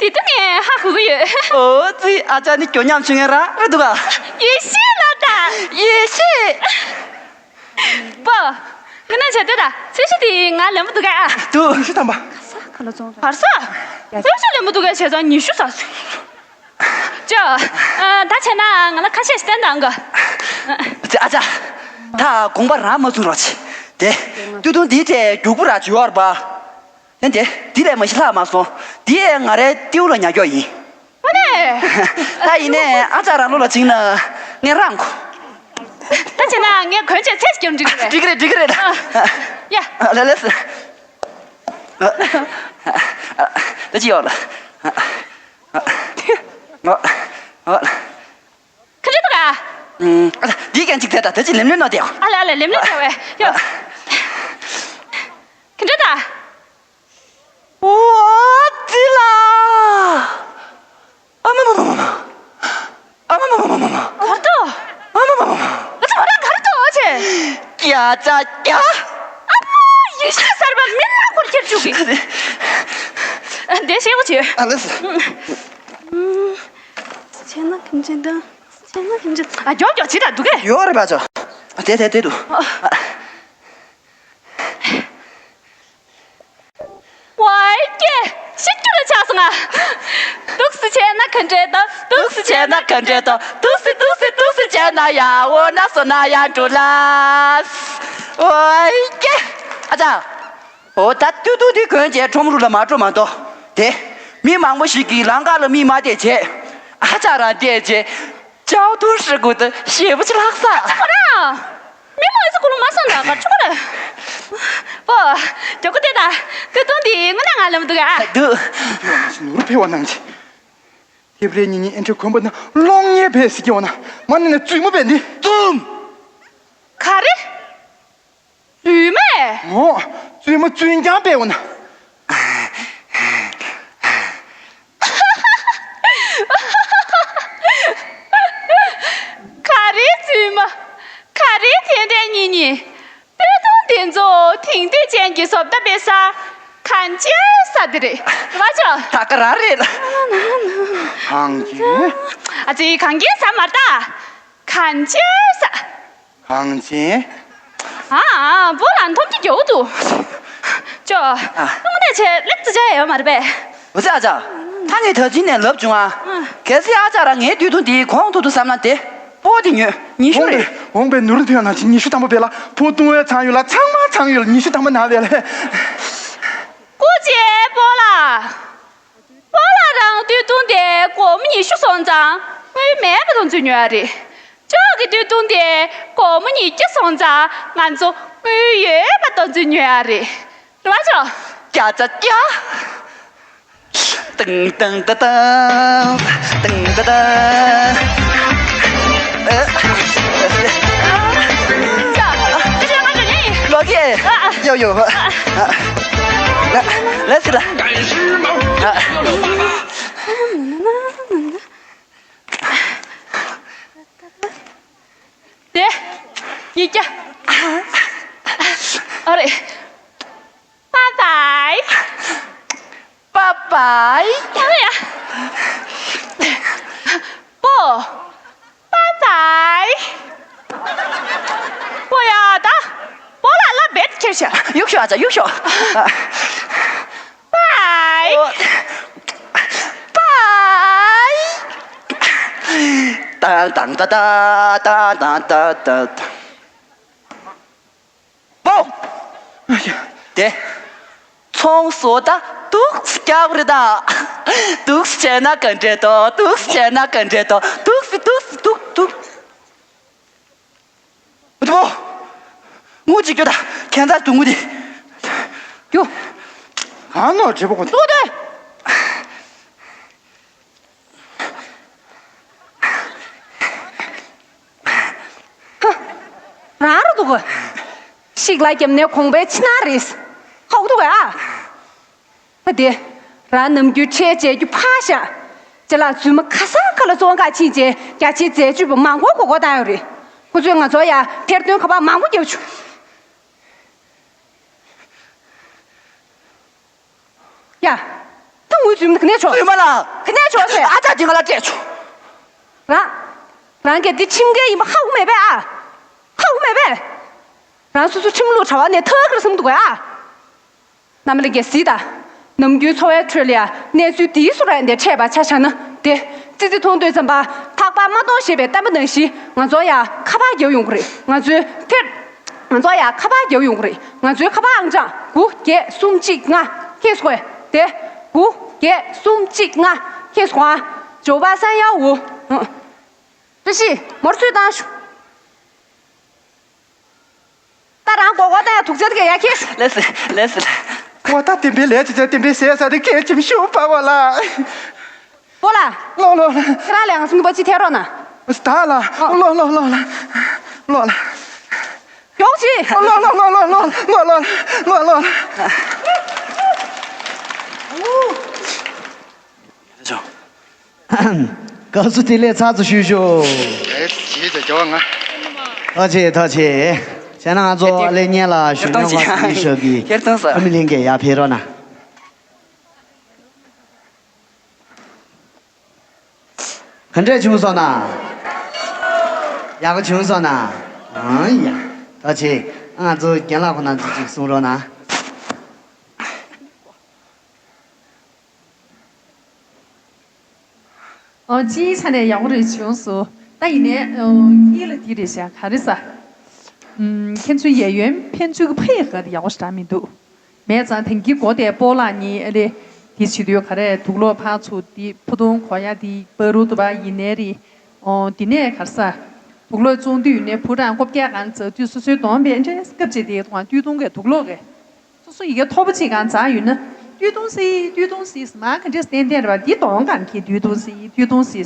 དེ་ད་ངས་ཧ་གོ་གི་ཡོད། འོ་ཙི་ཨ་ཅག་ནི་གྱོ་ཉམས་ཆུང་ངེ་རང་རེད་འདུག་ག། ཡེ་ཤེས་ལ་ད། ཡེ་ཤེས། པོ། ང་ན་བྱ་དེ་ད་ཚོས་གཞི་དེ་ང་ལེན་པོ་འདུག་ག་ཨ། ཏུ། ཉི་ཤུ་ཐམ་པ། བར་ས། བར་ས། ཚོས་གཞི་ལེན་པོ་འདུག་ག་བྱས་ཙང་ཉི་ཤུ་ཟ་སོང་། ཅོ། ཨ་ད་བྱས་ན་ང་ལ་ཁ་ཤས་ཤིག་བསྟན་དང་གོ། ཨ་ཅག་ད་དགོངས་པ་རང་མ་ཚོམ་རོགས་བྱེད། དེ། ཏུ་ཏུ་འདིའི་གྲས་རྒྱུག་པོ་ར་བྱེད་ཡོད་རེད་པ། ཡང་དེ་འདི་ལས་མ་ཤི་ལྷག་མ་སོང་། འདི་ཡས་ང་རའི་ཏེའུ་ལ་ཉར་རྒྱུ་ཡིན། ཨ་ནི། ད་ཡིན་ནའི་ཨ་ཅག་རང་ལོ་ལ་བྱིངས་ན་ངས་རང་གོ། ད་བྱས་ན་ངས་གོན་ཆས་ཚད་ཀྱང་འགྲིག་གི་རེད། འགྲིག་གི་རེད། འགྲིག་གི་རེད། ཨ། ཡ། ཨ་ལེ་ལེ་སི། ཨ། ཨ། ད་ཅི་ཡོད་ལ། ཨ། ཨ། ཨ། ཨ། ག་འདྲ་འདུག་ག། ཨུམ། ཨ་ད་འདི་ཀྱང་གཅིག་བལྟས་ད། ད་ཅི་ལེམ་ལེམ་ནོ་དེ། ཨ་ལ་ཨ་ལ་ལེམ་ལེམ་བྱ་བས་ཡོ། ཨ། ག་འདྲ་འདུག། འོ་ཙི་ལ། ཨ་མ་མ་མ་མ། ཨ་མ་མ་མ་མ་མ། གར་ཏོ། ཨ་མ་མ་མ་མ། ཨ་ཙི་མ་རང་གར་ཏོ་ཨ་ཅེ། ཀྱ་ཙ་ཀྱ། ཨ་མ་ཡེ་ཤེས་གསར་པ་མི་ལ་སྐོར་ཁྱེར་བཅུག་གི། ཨ་དེ་ཤེས་པོ་བྱོས། ཨ་ལེ་སི། ཨུམ། བྱས་ན་ཁྱིམ་ཆེན་དང་། བྱས་ན་ཁྱིམ་ཆེན། ཨ་མགྱོགས་མགྱོགས་བྱེད་ད་འདུག་གས། ཡོད་རེད་པ་ཅོ། དེ་དེ་དེ་འདུག་ཝའི་ཀྱེ། ཤི་རྒྱུ་ལ་ཆགས་སོང་ང་། འདུག་སེ་བྱས་ན་ག་འདྲས་དང་། འདུག་སེ་བྱས་ན་ག་འདྲས་དང་། འདུག་སེ་འདུག་སེ་འདུག་སེ་བྱས་ན་ཡག་འོ་ན་སོ་ན་ཡག་འགྲོ་ལ། ཝའི་ཀྱེ། ཨ་ཅག་འོ་ད་སྟོད་ཐུང་འདི་གོན་བྱས་ཁྲོམ་རུ་ལ་མ་འགྲོ་མ་གཏོགས། དེ་མི་མང་པོ་ཞིག་གིས་ལམ་ཁ་ལ་མིག་མ་བལྟས་བྱས། ཨ་ཅག་རང་བལྟས་བྱས། ཅའོ་ཏུང་ཧྲི་གུ་དུ་ཞེ་པོ་ཅིག་ལྷག་ས། ཁོ་རང་། མི་མང་ཚོ་ཀུ་ལུ་མ་སོང་ད་གར་ཆོག་ག་རེད། པོ། མགྱོགས་པོ་བལྟས་ད། སྟོད་ཐུང་འདི་དངོས་གནས་ང་ལ་མི་འདུག་ག་འདུག་ནོར་འཕེལ་བ་ནང་བཞིན། དེབ་རེ་གཉིས་གཉིས་ཨེ་འདྲ་གོན་པ་ན་གློག་བརྙན་བས་ཟེར་གྱི་འོ་ན། མ་ནི་ན་བཙུན་མོ་བས་འདི། བཙུན། ག་རེ། བཙུན་མས། འོ། བཙུན་མོ་བཙུན་རྐྱང་བས་འོ་ན། ག་རེ་བཙུན་མ། ག་རེ་དེ་འདྲ་གཉིས་གཉིས། སྟོད་ཐུང་དེ་ཚོ་དེང་དུས་ཅན་གྱི་བཟོ་ལྟ་དཔེ་ས་གང་ཅིའི་ས་དེ་རེད། རེད་པ་ཅོ། ད་ག་རང་རེད་ལ། གངས་ཅན། ཨ་ཙི་གངས་ཅན་ས་མ་རེད་ད། གང་ཅིའི་ས། གངས་ཅན། ཨ་ཨ་པོ་ལགས་འཐོམ་གྱི་རྒྱག་འདུག་ཅོ། ཨ། དངོས་གནས་བྱས་ལེགས་ཙི་བྱ་ཡ་ཡོད་མ་རེད་པས། འོ་ཙི་ཨ་ཅག་ད་ངས་ད་ཅི་ནས་ལབ་བྱུང་ཨ། ཨ། གལ་སྲིད་ཨ་ཅག་རང་ངའི་སྟོད་ཐུང་དེའི་གོང་ཐུག་ཐུག་བསམ་ན་དེ། སྤོ་དེ་ཉོས། ཉི་ཤུ་རེད། འོང་པའི་ནུ་རུ་ཐོན་ན་ཅི་ཉི་ཤུ་ཐམ་པ་བས་ལ་ཕོ་ཏུང་བའི་ཚང་ཡོད་ལ་ཚང་མ་ཚང་ཡོད་ལ་ཉི་ཤུ་ཐམ་པ་ན་བས་ལ། སྐུ་མཁྱེན་པོ་ལགས། པོ་ལགས་རང་སྟོད་ཐུང་དེ་སྒོར་མོ་ཉི་ཤུ་སོང་ཙང་དངུལ་མེད་པ་དང་ཚུར་ཉོས་ཡ་རེད། ཅོག་གི་སྟོད་ཐུང་དེ་སྒོར་མོ་ཉིས་བརྒྱ་སོང་ཙང་ང་ཚོ་དངུལ་ཡོད་པ་དང་ཚུར་ཉོས་ཡ་རེད། རེད་པ་ཅོག་བརྒྱ་ཆ་བརྒྱ། ཏང་ཏང་ཏ་ཏང་། ཏང་ཏ་ཏང་། ཨ། ལོ་ཀེ། ཡོ་ཡོ། ལ་སི་ལ། དེ། ཡི་ཀྱ། ཨ་རེ། Bye bye. Bye bye. ཨ་ཡ། པོ། Bye bye. པོ་ཡ་ད། པོ་ལ་ལ་བེད་ཁྱེར་ཤ། གཡུག་ཤོག་ཨ་ཅག་གཡུག་ཤོག Bye. Bye. ཏང་ཏང་ཏ་ཏ་ཏང་ཏང་ཏ་ཏ། པོ། དེ། ཚོང་བཟོ་ད་འདུག་སེ་རྒྱག་རེད་ད། འདུག་སེ་བྱས་ན་ག་འདྲས་དོ། འདུག་སེ་བྱས་ན་ག་འདྲས་དོ། འདུག་སེ་འདུག་སེ་འདུག་འདུག་པོ། ངུ་ཅིག་སྐྱོ་ད། ཁྱད་མཚར་འདུག་ངུ་དེ། རྒྱུ། གང་ནོར་བྲེད་པོ་གོ་འདུག་དེ། རང་རུ་འདུག་གོ། ཤིག་ལ་རྒྱབ་ནས་གོང་པའི་ཕྱི་ནང་རེད། ཧའུ་འདུག་གོ་ཨ། ཨ་དེ། རང་ནམ་རྒྱུན་ཁྲལ་འཇལ་རྒྱུ་ཕར་བཞག་ཅེ་ལགས་རྫུན་མ་ཁ་སང་ཁ་ལ་བཙོན་ཁང་ཕྱིན་རྗེས་རྒྱ་ཆེའི་འཛད་སྤྱོད་པ་མང་པོ་མགོ་སྐོར་བཏང་ཡོད་རེད། ཁོ་ཚོས་ང་ཚོ་ཡང་ཐེར་འདོན་ཁ་པར་མང་པོ་བརྒྱབ་བྱུང་། ཡ། ད་ངུ་རྫུན་མ་ག་ནས་བྱུང་། རྫུན་མ་ལ། ག་ནས་བྱུང་ཟེར། ཨ་ཅག་ཅིག་ང་ལ་སྤྲད་བྱུང་། རང་། རང་གིས་འདི་ཁྲིམས་འགལ་ཡིན་པ་ཧ་གོ་མེད་པས་ཨ། ཧ་གོ་མེད་པས། རང་སོ་སོ་ཁྲིམས་ལུགས་གྲྭ་བ་ནས་ཐར་གི་རེད་བསམ་འདུག་གས་ཨ། རྣམ་པ་ལྷན་རྒྱས་གཟིགས་དང་། ནམ་རྒྱུན་འཚོ་བའི་ཁྲོད་ལ་ཡང་གནས་ཚུལ་འདིའི་བཟོ་འདྲ་འདི་འཕྲད་པ་ཆ་བཞག་ན་དེ། ཙི་ཙི་མཐོང་དུས་ཙམ་པ་ཐག་པ་མ་གཏོང་ཞེས་པའི་བསྟན་པ་ནང་བཞིན་ང་ཚོ་ཡང་ཁ་པར་རྒྱག་ཡོང་གི་རེད། ང་ཚོའི་ཐེར། ང་ཚོ་ཡང་ཁ་པར་རྒྱག་ཡོང་གི་རེད། ང་ཚོའི་ཁ་པར་ཨང་གྲངས་དགུ་བརྒྱད་གསུམ་གཅིག་ལྔ། ཁྱེད་སོང་དེ། དགུ་བརྒྱད་གསུམ་གཅིག་ལྔ། ཁྱེད་སོང་ཨ། ཇོ་བ་སང་ཡའོ། བཀྲ་ཤིས་མོར་ཚུལ་བཏང་ཞུ། ད་རང་མགོ་སྐོར་བཏང་ཡ་དུག་ཚད་གས་ཡ་ཁྱེད། ལེ་སི་ལེ་སི་ལེ། ཝ་ད་བདེན་པའི་ལས་ཅི་བྱ་བདེན་པའི་ཟས་ཟ་དེ་སྐད་ཅིག་ཤོད་པ་བ་ལ། པོ་ལ། ལོ་ལོ་ལ། ཁྱེད་རང་ལས་ང་སུ་ནུ་པ་ཅི་ཐེ་རོ་ན། ད་ལ། ལོ་ལོ་ལོ་ལ། ལོ་ལ། ཡོང་ཅི། ལོ་ལོ་ལོ་ལ། སྐབས་སུ་དེ་ལས་ཚར་ཚུ་ཞུ་ཞུ། ཨེ་ཇི་ད་ཇོ་ང་། ཐོ་ཆེ་ཐོ་ཆེ། བྱས་ན་ང་ཚོ་ཨ་ལེ་ཉེ་ལ་ཞུ་ཉོ་ང་སུ་ཡི་ཞོ་གི། ཁྱེར་ཐོང་ས། ཨ་མི་ལིང་གེ་ཡ་ཕེ་རོ་ན། ག་འདྲས་བྱུང་སོང་ན། ཡག་པོ་བྱུང་སོང་ན། ཨང་ཡ། ད་ཆེ། ང་ཚོ་རྒན་ལགས་ཁོ་ན་ཚོ་ཅིག་གསུང་རོགས་གནང་། ཨོ་སྤྱིའི་ཆ་ནས་ཡག་པོ་རེད་བྱུང་སོང་། ད་ཡིན་ནའི་ཨོ་གཉིས་ལ་དེ་རེད་བཞག་ག་རེ་ཟ། ཨུམ། ཁྱེད་ཚོའི་གཡས་གཡོན་ཕན་ཚུན་གྱི་ཕ་ཡི་ག་དེ་ཡག་པོ་ཞེ་དྲག་མི་འདུག་མེད་ཙང་དེང་གི་སྒོ་དེ་སྤོ་ལགས་གཉིས་ཨ་རེ། དེ་བྱེད་དུས་ག་རེ་དུག་ལོག་ཕར་ཚུར་དེ་ཕུ་ཐུང་གོ་ཡ་དེ་པ་རུ་དུ་བ་ཡིན་ནའི་རེད། ཨོ་དེ་ནས་ག་རེ་ཟ། དུག་ལོག་བཙོང་དུས་ཡིན་ནའི་ཕུ་རང་ཀོ་བཀྱག་གང་འཛག་དུས་སོ་སོའི་གདོང་པའི་འདྲེས་སྐབས་ཅིག་དེ་དུང་བ་སྟོད་ཐུང་གི་དུག་ལོག་གི་སོ་སོ་ཡི་གེ་མཐོ་པོ་གཅིག་གང་འཛག་ཡོད་ན། ཏུས་ཏུང་སི་ཏུས་ཏུང་སི་མ་ག་འདྲས་བསྟན་བསྟན་རེད་བ། འདི་གདོང་གང་གི་ཏུས་ཏུང་སི་ཏུས་ཏུང་སི།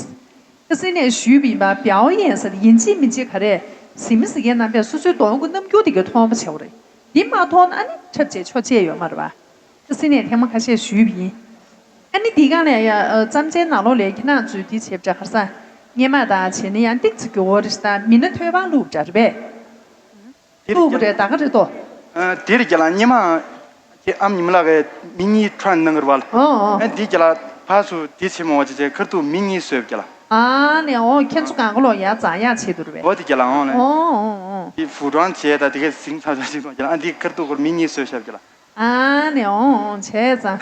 ཁ་སང་ནས་ཞུས་པ་ཡིན་པ། 表演 ཟེར་ཡིན་གཅིག་མིན་གཅིག་ག་རེ། 是不是 གི་རྣམ་པས་སོ་སོའི་གདོང་གི་རྣམ་འགྱུར་དེ་གའི་མཐོང་བ་བྱེད་དགོས་རེད། འདི་མ་མཐོང་ན་ཨ་ནི་འཁྲབ་བྱས་ཆོག་ཅེས་ཡོད་མ་རེད་བ། ཁ་སང་ནས་ཐེངས་མ་ཁ་ཤས་ཞུས་པ་ཡིན། ཨ་ནི་འདི་གང་ལས་ཡ་ཨ་རྩམ་ཅན་ནང་ལོགས་ལས་ཁྱེད་རང་ཚོས་འདི་བྱེད་པ་འདྲ་ག་ས། སྔས་མ་དང་བྱས་ན་ཡང་ཏིག་ཙི་གི་འོ་རེ་ཞིག་དང་མི་སྣ་ཐོས་པ་ལུགས་འདྲ་རེད་པས། དེ་རེད་ལྟུག་རེད་ད་ག་རེད་དོ། ཨ། དེ་རེད་རྒན་ལགས། སྔོན་མ་ཁྱེད་ཨམ་ཉི་མ་ལགས་ཀྱིས་མི་གཉིས་ཁྲ་གནང་གི་རེད་བ། ཨོ་ཨོ། ཨ། འདི་རྒན་ལགས་ཕར་ཚུར་དེ་བྱེད་མ་བ་བྱས་བྱས་ཁ་ཐུག་མི་གཉིས་བཟོས་རྒན་ལགས། ཨ་ནི་ཨོ་ཁྱེད་ཚོ་གང་ག་ལོག་ཡར་འཛེག་ཡར་བྱེད་དུ་རེད་པས། འོ་དེ་རྒན་ལགས། ཨོ་ལེ། ཨོ་ཨོ་ཨོ། དེ་ཕུ་ཀྲང་བྱས་ད་དེ་ག་ཟིང་ཚ་ཚ་ཞིག་སོང་རྒན་ལགས། ཨ། འདི་ཁ་ཐུག་ཁོར་མི་གཉིས་བཟོས་བཞག་རྒན་ལགས། ཨ་ནི་ཨོ་ཨོ་བྱས་ཙང་།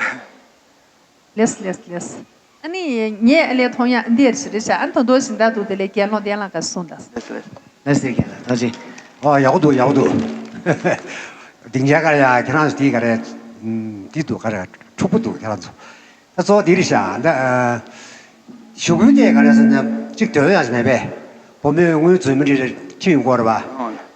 ལེས་ལེས་ལེས། ཨ་ནི་ངས་ཨ་ལས་མཐོང་ཡག་འདི་ཡར་ཞིག་རེད་ཤག་ཨ་ནི་ད་དུང་ཞིང་བདག་འདུག་དེ་ལས་རྒན་ལོ་བསྟན་ལགས་ཀྱིས་གསུངས་དང་། ལེས་ལེས། ལེས་ལེས་རྒན་ལགས་ཐུགས་རྗེ་ཆེ། ཨོ་ཡག་པོ་འདུག་ཡག་པོ་འདུག་སྡིངས་ཆའི་སྒང་ཡ་ཁྱེད་རང་ཚོ་དེ་ག་རེ། འདི་འདུག་ག་རེ། འཁྲུག་པོ་འདུག་ཁྱེད་རང་ཚོ། ད་གཙོ་བོ་འདི་རེད་ཤག་ད་ཨ། ཞུ་སྐུལ་དེ་ག་རེ་ཟེར་ན་གཅིག་དོན་ཡག་ཞིག་མེད་པས། བུ་མོས་དངུལ་རྫུན་མ་རེ་རེ་ཁྲིད་ཡོང་གི་ཡོད་རེད་པ།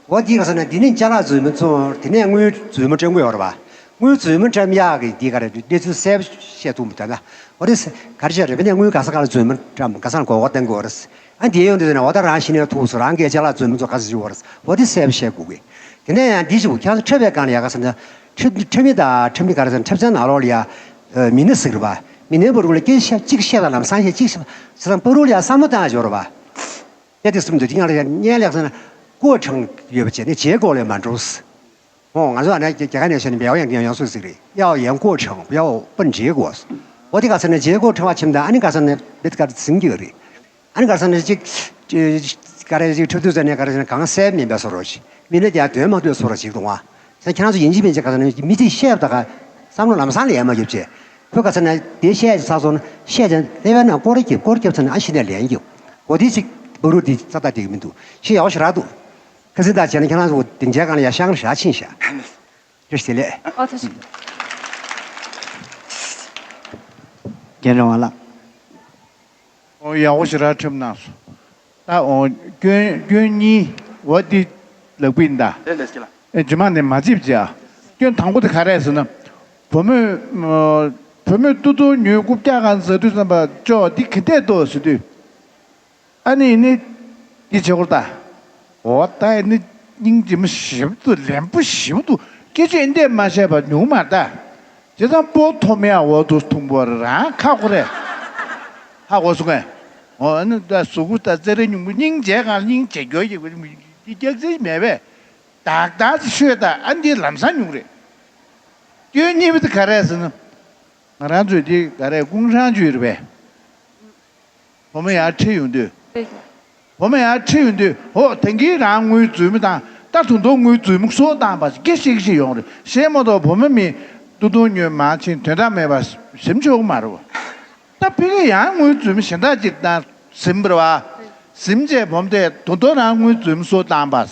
འོ་འདི་ག་ཟེར་ན་འདི་ནས་ཅ་ལག་རྫུན་མ་བཙོང་། དེ་ནས་དངུལ་རྫུན་མ་སྤྲད་ཀྱི་ཡོད་རེད་པ། དངུལ་རྫུན་མ་བཀྲམ་ཡག་གི་འདི་ག་རེ་གནས་ཚུལ་གསལ་པོ་བཤད་ཐུབ་མི་འདུག་ན། འོ་རེད། ག་རེ་བྱས་རེད་པས་ནས་དངུལ་ག་ས་ག་ལ་རྫུན་མ་བཀྲམ་ག་ས་ལ་མགོ་སྐོར་གཏོང་གི་ཡོད་རེད། ཨ་འདི་ཡོང་དུས་ནས་འོ་ད་རང་ཤི་ནས་ཐུག་སོང་། རང་གིས་ཅ་ལག་རྫུན་མ་བཙོང་ག་ས་ཞིག་ཡོད་རེད། འོ་འདི་གསལ་པོ་བཤད་དགོས་ཀྱི། དེ་ནས་ཡང་འདི་ཞིག་ཁྱེད་ཚོ་འཁྲབ་པའི་སྒང་ལ་ཡ་ག་ཟེར་ན། འཁྲབ་འཁྲབ་མི་དང་འཁྲབ་མི་ག་རེ་ཟེར་ན་འཁྲབ་ཚན་ནང་ལོགས་ལ་ཡ། མི་སྣ་ཟེར་གི་རེད་པ། མི་སྣའི་བར་དུ་ལ་སྐད་ཆ་གཅིག་བཤད་དང་ལམ་སང་བཤད་གཅིག་བཤད་ཙང་པ་རུ་ལ་ཡ་བསམ་བློ་བཏང་ཡ་ཡོད་རེད་པ། དེ་དེ་གསུམ་དུ་དེ་ཡང་ལ་ཡ་སྙན་ལེགས་ཟེར་ན། 过程 ཡོད་པ་བྱས་ནས་结果 ལས་མ་འགྲོ། ཨོ་ང་ཚོ་ཨ་ནི་རྒྱ་གར་ནས་བཤད་ན་表演 ཡང་ཡང་སུ་ཟིག་རེད། 要演过程，不要奔结果。 འོ་དེ་ག་ཟེར་ན་结果 ཕྲེང་བ་ཆེམ་དང་ཨ་ནི་ག་ཟེར་ན་བེད་ཀར་ཟིང་གི་རེད། ཨ་ནི་ག་ཟེར་ན་ཅིག་ཅིག་ག་རེ་ཅིག་འཁྲབ་དུས་ཟེར་ནས་ག་རེ་ཟེར་ན་གང་གསལ་མིན་པའི་བཟོ་འདྲ་ཞིག་མི་སྣ་དེ་དོན་མ་ཐོས་བཟོ་འདྲ་ཞིག་འདུག་ཨ། ས་ཁྱེད་རང་ཚོ་ཡིན་གཅིག་མིན་གཅིག་ག་ཟེར་ན་མི་དེས་བཤད་པ་དང་བསམ་བློ་ལམ་སང་ལ་ཡལ་མ་རྒྱབ་བྱས། ཁོས་ག་ཟེར་ན་དེ་བཤད་ཅིག་ཚར་སོང་ན་བཤད་ཅིག་ལྷེ་བའི་ནང་སྐོར་རྒྱབ་སྐོར་རྒྱབ་ཚར་ན་ཨ་ཤི་ནས་ལན་རྒྱབ། འོ་དེ་ཅིག་བ་རུ་དེ་རྩ་བཏགས་དེ་གི་མི་འདུག་ཤི་ཡག་ཞེ་དྲག་འདུག་ཁ་སང་དང་བྱས་ན་ཁྱེད་རང་ཚོ་སྡིངས་ཆའི་སྒང་ལ་ཡ་ཤང་ར་ཕྱིན་ཤག་བཀྲ་ཤིས་བདེ་ལེགས། ཨ་ཐུགས་རྗེ་ཆེ། རྒན་རིན་དབང་ལགས། ཨོ་ཡག་པོ་ཞེ་དྲག་འཁྲབ་གནང་སོང་། ད་ཨོ་སྐྱོན་སྐྱོན་གཉིས་འོ་འདི་ལབ་ཀྱི་ཡིན་ད། ལགས་ལགས་ཀྱི་ལགས། ཨེ་རྗེས་མ་ནས་མ་བརྗེད་བྱས་ཨ། སྐྱོན་དང་པོ་དེ་ག་རེ་རེད་ཟེར་ན། བུ་མོས་ཨ་བུ་མོས་ཏུ་ཏུ་ཉོས་རྐུབ་བཀྱག་གང་ཟ་དུས་ཙམ་པ་ཅོ་འདི་ག་འདྲས་འདུག་ཟེར་དུས། ཨ་ནི་ནི། འདི་བྱེད་སྐོར་ད། འོ་ད་ནི་སྙིང་རྗེ་མོ་ཞེ་པོ་འདུག་ལན་པོ་ཞེ་པོ་འདུག་སྐད་ཆ་འདི་འདྲས་མ་བཤད་པ་ཉུང་མ་རེད་ད། བྱས་ཙང་སྤོ་ཐོ་མེད་འོ་འདུག་ཐུང་པོ་རང་ཁ་ཁོ་རེ། ཧ་གོ་སོང་ངས། འོ་ཨ་ནི་ད་གཟུགས་པོ་ད་རྩེ་རེ་ཉུང་པོ་སྙིང་རྗེ་གང་སྙིང་རྗེ་རྒྱོ་ཡི་འདི་རྒྱག་རྩིས་མེད་པས། དག་དག་ཅིག་ཤོད་ད་ཨ་འདི་ལམ་སང་ཉུང་རེད། སྐྱོན་གཉིས་པ་དེ་ག་རེ་ཟེར་ན། ང་རང་ཚོས་འདི་ག་རེ་ཀུང་ཧྲང་ཅུས་རེད་པས། བུ་མོ་ཡར་ཁྲིད་ཡོང་དུས། བུ་མོ་ཡར་ཁྲིད་ཡོང་དུས་ཧོ་དེང་གི་རང་དངུལ་རྫུན་མ་བཏང་ད་དུང་དུང་དངུལ་རྫུན་མ་གསོག་བཏང་པ་སྐད་ཤིག་ཤིག་ཡོང་རེད་ཤེས་མ་གཏོགས་བུ་མོ་མི་ཏུ་ཏུང་ཉོས་མ་ཕྱིན་དོན་དག་མེད་པ་ཟིན་ཆོག་གི་མ་རེད་བ། ད་ཕ་གི་ཡང་དངུལ་རྫུན་མ་གཞན་དག་ཅིག་བཏང་ཟིན་པ་རེད་བ། ཟིན་བྱས་བུ་མོ་དེ་དུང་དུང་རང་དངུལ་རྫུན་མ་གསོག་བཏང་པ།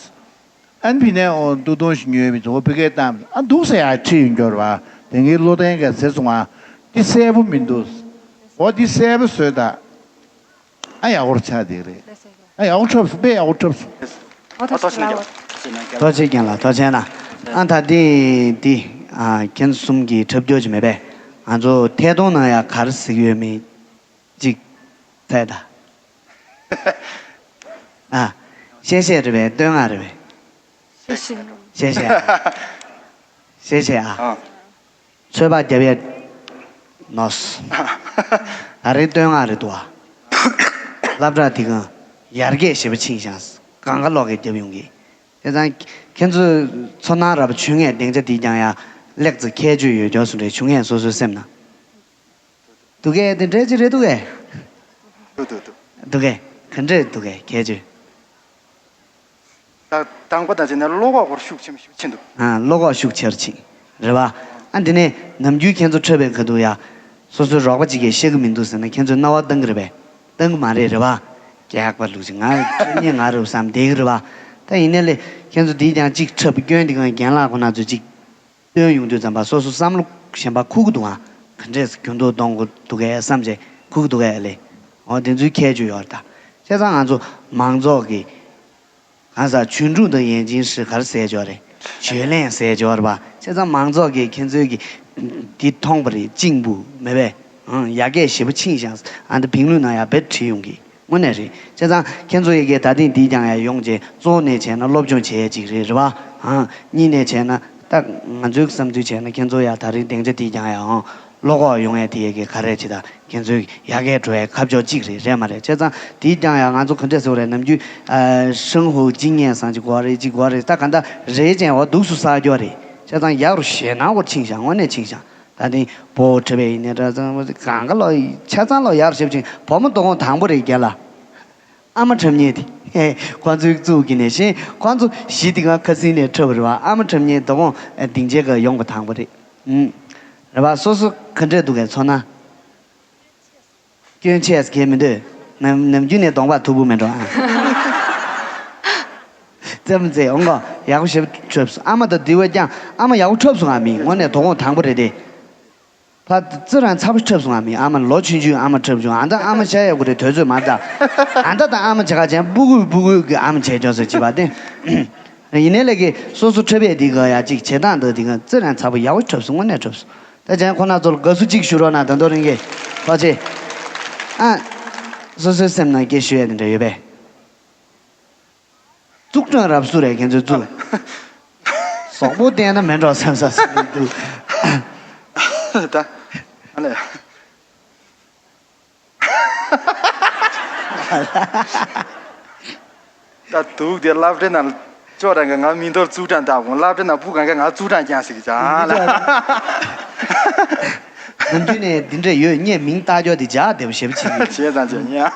ཨན་ཕི་ནས་འོ་འདུག་སྟོང་ཞིག་ཉོས་མི་འདུག་བི་ཀའི་གཏམ་ཨ་འདུག་ཟེར་ཡ་ཁྲིད་ཡོང་རྒྱུ་རེད་བ། དེ་གའི་བློ་ལྡན་གྱིས་ཟེར་སོང་ང་། འདི་གསལ་པོ་མི་འདུག་འོ་འདི་གསལ་པོ་བཟོས་ད། ཨ་ཡག་པོ་ཆགས་བསྡད་རེད། ཨ་ཡག་པོ་འཁྲབ་སོང་དཔེ་ཡག་པོ་འཁྲབ་སོང་། ཨོ་ཐོག་ཞིག་ལ་ཐོག་ཆེ་རྒན་ལགས་ཐོག་ཆེ་ན། ཨ་ད་འདི་འདི་ཨ་ཁྱེད་གསུམ་གྱིས་འཁྲབ་རྒྱུ་ཅིག་མེད་པས། ང་ཚོ་ཐད་གཏོང་ནང་ཡ་ག་རེ་ཟེར་གྱི་ཡོད་མེད་ཅིག་ཐད་ད། ཨ། བཤད་བཤད་རེད་པས་བསྟོད་བསྔགས་རེད་པས། བཤད་བཤད། བཤད་བཤད་ཨ། བཤད་བཤད་ཨ། ཨ། ཚོད་དཔག་རྒྱབ་ཡས་ནོས། ད་རེས་བསྟོད་བསྔགས་རེད་འདུག་ཨ། སློབ་གྲྭ་དེ་ག་ཡར་རྒྱས་ཞེ་པོ་ཕྱིན་ཤག་གང་ག་ལོག་གིས་རྒྱབ་ཡོང་གི་དེ་ཙང་ཁྱེད་ཚོས་ཚོར་སྣང་ར་བ་བྱུང་ངས་སྡིངས་ཆ་དེ་ཀྱང་ཡ་ལེགས་ཙི་ཁྱད་ཆོས་ཡོད་ཀྱོག་སུ་རེད་བྱུང་ངས་སོ་སོའི་སེམས་ན། འདུག་གས་དེ་འདྲས་ཅིག་རེད་འདུག་གས། འདུག་འདུག་འདུག་འདུག་གས་ག་འདྲས་འདུག་གས་ཁྱད་ཆོས། ད་དང་པོ་དང་བྱས་ན་བློ་ཁོག་སྐོར་ཤུགས་ཆེན་པོ་ཞིག་ཕྱིན་འདུག་ཨ། བློ་ཁོག་ཤུགས་ཆེར་ཕྱིན། རེད་བ། ཨ། འདི་ནས་ནམ་རྒྱུན་ཁྱེད་ཚོ་འཁྲབ་པའི་ཁ་ཐུག་ཡ། སོ་སོའི་རོགས་པ་གཅིག་གིས་ཤེས་ཀྱི་མི་འདུག་ཟེར་ན་ཁྱེད་ཚོས་རྣ་བ་གཏང་གི་རེད་པས། གཏང་གི་མ་རེད། རེད་བ། རྒྱག་པ་ལུག་ཅིག་ང་ཁྱོད་ཉིད་ང་རུ་བསམ་བསྡད་ཀྱི་རེད་བ། ད་ཡིན་ནའི་ལས་ཁྱེད་ཚོ་འདིས་ཀྱང་གཅིག་འཁྲབ་སྐྱོན་འདི་གང་རྒན་ལགས་ཁོ་ན་ཚོས་གཅིག་སྟོན་ཡོང་དུས་ཙམ་པ་སོ་སོ་བསམ་བློ་གཞན་པ་ཁུག་གི་འདུག་ཨ། ག་འདྲས་འགྱུར་ལྡོག་གཏོང་དགོས་འདུག་གས་བསམ་བྱས་ཁུག་གི་འདུག་གས་ལས། འོ་དེ་ཚོའི་ཁྱད་ཆོས་ཡོད་རེད་ད། བྱས་ཙང་ང་ཚོ་མང་ཚོགས་ཀྱི། གང་ཟག་群众的眼睛是ག་རེ་ཟེར་ཅོག་རེད། བརྗོད་ལན་ཟེར་ཅོག་རེད་པ། བྱས་ཙང་མང་ཚོགས་ཀྱིས་ཁྱེད་ཚོའི་གི་འདི་མཐོང་པ་རེད། གཅིག་པུ་མེད་པས། ཨང་། ཡར་རྒྱས་ཞེ་པོ་ཕྱིན་ཤག་ཨ་འདི་བིང་ལུས་ནང་ཡར་བེད་བྲིས་ཡོང་གི། དངོས་གནས་རེད། བྱས་ཙང་ཁྱེད་ཚོ་ཡི་གེ་ད་ཐེངས་འདིའི་རྐྱང་ཡར་ཡོང་རྗེས་གཙོ་བོ་ནས་བྱས་ན་སློབ་སྦྱོང་བྱེད་ཡས་ཅིག་རེད། རེད་པ། ཨང་། གཉིས་ནས་བྱས་ན་ད་ང་ཚོའི་བསམ་ཚུལ་བྱས་ན་ཁྱེད་ཚོ་ཡར་ད་རིང་སྡིངས་ཆ་འདིའི་རྐྱང་ཡར་ཨང་། བློ་ཁོག་ཡོང་ཡས་དེ་ཡི་གེ་ག་རེ་བྱེད་ད། ཁྱེད་ཚོའི་ཡར་རྒྱས་འགྲོ་བའི་ཁ་ཕྱོགས་གཅིག་རེད། རེད་མ་རེད། བྱས་ཙང་དེའི་རྐྱང་ཡང་ང་ཚོ་ག་འདྲས་ཟེར་བ་རེད། ནམ་རྒྱུན་ཨ་生活经验བཟང་ཅིག་དགོས་རེད། ཅིག་དགོས་རེད། ད་ག་འདྲ་རེད་ཅན་འོ་འདུག་སུ་ས་སྐྱོ་རེད། བྱས་ཙང་ཡག་རུ་ཞེད་སྣང་བོར་ཕྱིན་ཤག་དངོས་གནས་ཕྱིན་ཤག་ད་ཐེངས་བོ་ཁྲི་བའི་ཡིན་ནའི་འདྲ་ཙང་གང་ག་ལོ་ཆ་ཚང་ལོ་ཡག་རུ་ཞེབ་ཅིང་བུ་མོ་དོ་དགོང་དང་པོ་རེད་རྒན་ལགས། ཨ་མ་འཁྲབ་མཁན་དེ་ཁོང་ཚོའི་གཙུག་གི་ནས་ཤེས། ཁོང་ཚོ་གཞི་དེ་ག་ཁ་སིང་ནས་འཁྲབ་རེད་པ། ཨ་མ་འཁྲབ་མཁན་དོ་དགོང་སྡིངས་ཆའི་སྒང་ཡོང་པ་དང་པོ་རེད། ཨུམ། རེད་པ། སོ་སོ་ག་འདྲས་འདུག་གས་ཚོར་སྣང་། སྐྱོན་ཆེ་ས་གས་མི་འདུག་ནམ་ནམ་རྒྱུན་ནས་གདོང་པ་མཐུག་པོ་མེད་འགྲོ་ཨ། ཙམ་ཙེ་འོང་གོ། ཡག་པོ་ཞེ་པོ་འཁྲབ་སོང་། ཨ་མ་དང་འདི་བས་ཀྱང་ཨ་མ་ཡག་པོ་འཁྲབ་སོང་ཨ། མི་དངོས་གནས་དོ་དགོང་དང་པོ་རེད་དེ། ཕ་ཙི་རང་ཚ་པོ་འཁྲབ་སོང་ཨ། མི་ཨ་མ་ལོ་ཆུང་ཆུང་ཨ་མ་འཁྲབ་བྱུང་ཨ། ད་ཨ་མ་ཤ་ཡག་པོ་རེད། དུས་ཚོད་མ་འདྲ། ཨ་ད་ད་ཨ་མ་བྱེད་ག་ཅན་སྤུ་གུ་སྤུ་གུ་གི་ཨ་མ་བྱས་ཅོག་ཟེར་གྱི་པ་དེ། ཡིན་ནའི་ལས་ཀའི་སོ་སོ་འཁྲབ་པའི་འདི་ག་ཡ་གཅིག་བྱེད་སྟངས་འདི་འདི་ག་ཙི་རང་ཚ་པོ་ཡག་པོ་འཁྲབ་སོང་། དངོས་གནས་འཁྲབ་སོང་། ད་ཅན་ཁོ་ན་ཚོར་དགའ་བསུ་གཅིག་ཞུ་རོགས་གནང་། ད་དོ་རིང་གི་ཐོག་ཆེ། ཨ། སོ་སོའི་སེམས་ནང་སྐད་ཞུ་ཡ་དེ་འདྲ་ཡོད་པས། གཙུག་སྒྲ་རབ་སུ་རེད་ཁྱེད་ཚོའི་གཙུག་གཟུགས་པོ་བསྟན་ན་མེད་འགྲོ་བསམ་ས་སུ་འདུག་ད་ཨ་ལས། ད་དུག་དེ་སློབ་གྲྭའི་ནང་ཅོག་རང་གི་ང་མི་འདོར་གཙུག་སྒྲ་འདག་གོང་སློབ་གྲྭའི་ནང་བུ་གང་ག་ང་གཙུག་སྒྲ་རྐྱང་ཞིག་ཅང་ལ། ནམ་རྒྱུན་ནས་འདི་འདྲ་ཡོད་ངས་མིང་བཏགས་རྒྱུ་དེ་འཇགས་བདེ་པོ་ཞེ་པོ་བྱེད་ཀྱི་ཡོད། བྱས་ཙང་བྱས་ཉན།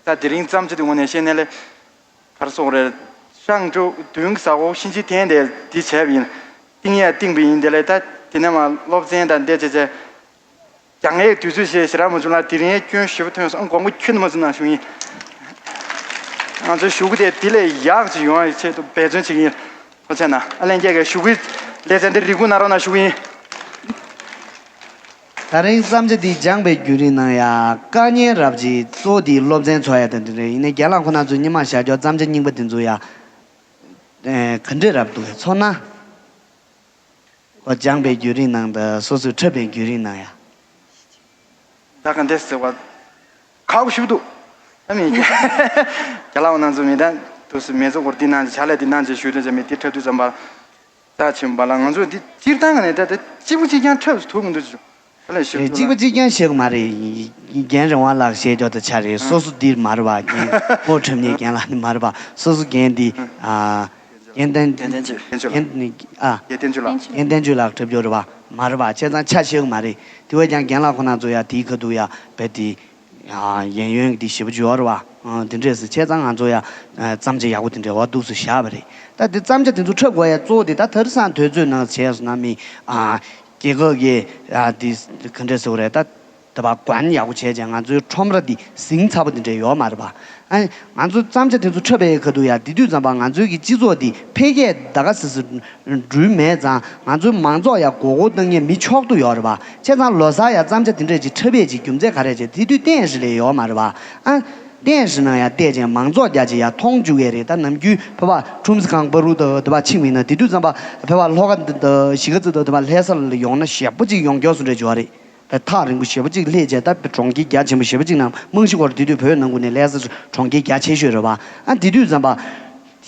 ད་དེ་རིང་བརྩམས་ཆོས་དེ་ངོས་ནས་བཤད་ནས་ལས། གར་སོགས་རེད། ཤང་ཀྲུག་དུང་ས་འོག་ཤིན་ཅི་ཐན་དེ་འདི་བྱས་པ་ཡིན། ཏིང་ཡ་ཏིང་པ་ཡིན་དེ་ལས་ད་དེ་ནས་མ་སློབ་ཚན་དང་འདས་བྱས་བྱས། རྒྱང་ངེའི་དུས་ཚོད་ཞེས་ཞེ་དྲག་མ་བྱུང་ལ་དེ་རིང་སྐྱོན་ཞེ་པོ་ཐོན་སོང་། ཨང་། དགོངས་པ་ཁྱོན་ནས་མ་ཚོམ་གནང་ཞུ་ཡིན། ང་ཚོའི་ཞུ་སྐུལ་དེ་དེ་ལས་ཡག་ཅིག་ཡོང་བའི་ཆེད་དུ་འབད་བརྩོན་བྱེད་ཀྱི་ཡིན། ཐུགས་རྗེ་གནང་། ཨ་ལན་རྒྱལ་གྱི་ཞུ་སྐུལ་ལེ་ཚན་འདི་རེ་སྐུལ་གནང་རོགས་གནང་ཞུ་གི་ཡིན། ད་རིང་བརྩམས་ཆོས་འདི་སྦྱངས་པའི་བརྒྱུད་རིམ་ནང་ཡ་དཀའ་ངལ་རབ་ཅིག་གཙོ་བོ་འདི་སློབ་ཚན་ཚོགས་ཡ་དང་འདི་རེད། ཡིན་ནའི་རྒན་ལགས་ཁོ་ན་ཚོས་སྔོན་མ་བཞག་རྒྱུ་བརྩམས་ཆོས་རྙིང་པ་འདི་ཚོ་ཡ་ག་འདྲས་རབ་འདུག་ཚོར་སྣང་། ཁོ་སྦྱངས་པའི་བརྒྱུད་རིམ་ནང་དང་སོ་སོས་འཁྲབ་པའི་བརྒྱུད་རིམ་ནང་ཡ། ད་ག་འདྲས་ཟེར་བ། ཁག་པོ་ཞིག་འདུག་ད་མི་རྒན་ལགས་ང་ཚོ་མི་ད་དུ་སུ་མེ་ཚོ་སྐོར་འདི་གནང་ཅི་བྱ་ལས་འདི་གནང་ཅི་ཞུ་དོན་ཅི་མི་འདི་འཁྲབ་དུས་ཙམ་པ། ད་ཕྱིན་པ་ལ་ང་ཚོ་འདི་སྤྱིར་བཏང་ག་ནས་ད་ད་གཅིག་པུ་གཅིག་རྐྱང་འཁྲབ་ཐུབ་མི་འདུག་ཅི། ད་ལས་ཞུ་རེད། གཅིག་པུ་གཅིག་རྐྱང་ཞིག་མ་རེད། རྒན་རིང་བ་ལགས་བཤད་རྒྱུ་ད་ཆ་རེད། སོ་སོ་འདིར་མ་རེད་བ། རྒན་ཕོ་འཁྲབ་མཁན་རྒན་ལགས་ནི་མ་རེད་བ། སོ་སོ་རྒན་འདི་ཨ། རྒན་བསྟན་རྒན་བསྟན་ཆོས། རྒན་ནི་ཨ། རྒན་བསྟན་ཆོས་ལགས། རྒན་བསྟན་ཆོས་ལགས་འཁྲབ་རྒྱུ་རེད་བ། མ་རེད་བ། བྱས་ཙང་ཆ་ཤེས་གི་མ་རེད། དེ་བས་ཀྱང་རྒན་ལགས་ཁོ་ན་ཚོ་ཡ་དེའི་ཁ་ཐུག་ཡ་བས་དེ་ཡ་ཡན་ཡོན་གི་དེ་ཞེ་པོ་ཅིག་ཡོད་རེད་བ། ཨ། དེ་འདྲས་སེ་བྱས་ཙང་ང་ཚོ་ཡ་ཨ་བརྩམས་ཆོས་ཡག་པོ་དེ་འདྲས་བ་འདུག་སེ་བཞག་པ་རེད། ད་དེ་བརྩམས་ཆོས་དེ་ཚོ་འཁྲབ་དགོས་ཡ་གཙོ་བོ་དེ་ད་དེང་སང་དུས་ཚོད་ནང་བྱས་སོང་ན་མི་ཨ་རྒྱལ་ཁབ་ཀྱི་ཨ་དེ་ག་འདྲས་ཟེར་བ་རེད། ད་དེ་བ་གོན་ཡག་པོ་བྱས་ཙང་ང་ཚོའི་ཁྲོམ་ར་འདི་ཟིང་ཚ་པོ་དེ་འདྲས་ཡོད་མ་རེད་བ། ཨ། ང་ཚོ་བརྩམས་ཆོས་དེ་ཚོ་འཁྲབ་པའི་ཁ་ཐུག་ཡ་དེ་དུས་ཙམ་པ་ང་ཚོའི་གི་སྤྱི་ཚོགས་འདི་འཕེལ་རྒྱས་ད་ག་སེ་སེ་འགྲུལ་མེད་ཙང་ང་ཚོའི་མང་ཚོགས་ཡ་མགོ་སྐོར་བཏང་མཁན་མི་མཆོག་ཏུ་ཡོད་རེད་བ། བྱས་ཙང་ལོ་གསར་ཡ་བརྩམས་ཆོས་དེ་འདྲས་ཅིག་འཁྲབ་པའི་ཅིག་རྒྱུ་མཚན་ག་རེ་བྱས་དེ་དུས་བསྟན་རིས་ལས་ཡོད་མ་རེད་བ། ཨ། བསྟན་རིས་ནང་ཡ་བལྟས་ཙང་མང་ཚོགས་རྒྱ་ཆེ་ཡ་མཐོང་བཅུག་གི་རེད། ད་ནམ་རྒྱུན་བོད་པ་ཁྲོམ་སི་ཁང་པ་རུ་དང་དེ་བ་ཕྱིན་པ་ཡིན་ན་དེ་དུས་ཙམ་པ་བོད་པ་ལྷོ་ཁ་འདི་དང་གཞིས་ཀ་རྩེ་དང་དེ་བ་ལྷ་ས་ལ་ཡོང་ན་ཞེ་པོ་ཅིག་ཡོང་མགྱོགས་སུ་འགྲོ་བྱུང་བ་རེད། ད་ཐག་རིང་པོ་ཞེ་པོ་ཅིག་སླེབས་བྱས་ད་གྲོང་ཁྱེར་རྒྱ་ཆེན་པོ་ཞེ་པོ་ཅིག་ནང་རྨང་གཞི་སྐོར་དེ་དུས་བོད་ནང་ཁུལ་ནས་ལྷ་ས་གྲོང་ཁྱེར་རྒྱ་ཆེ་ཤོས་རེད་བ། ཨ་དེ་དུས་ཙམ་པ་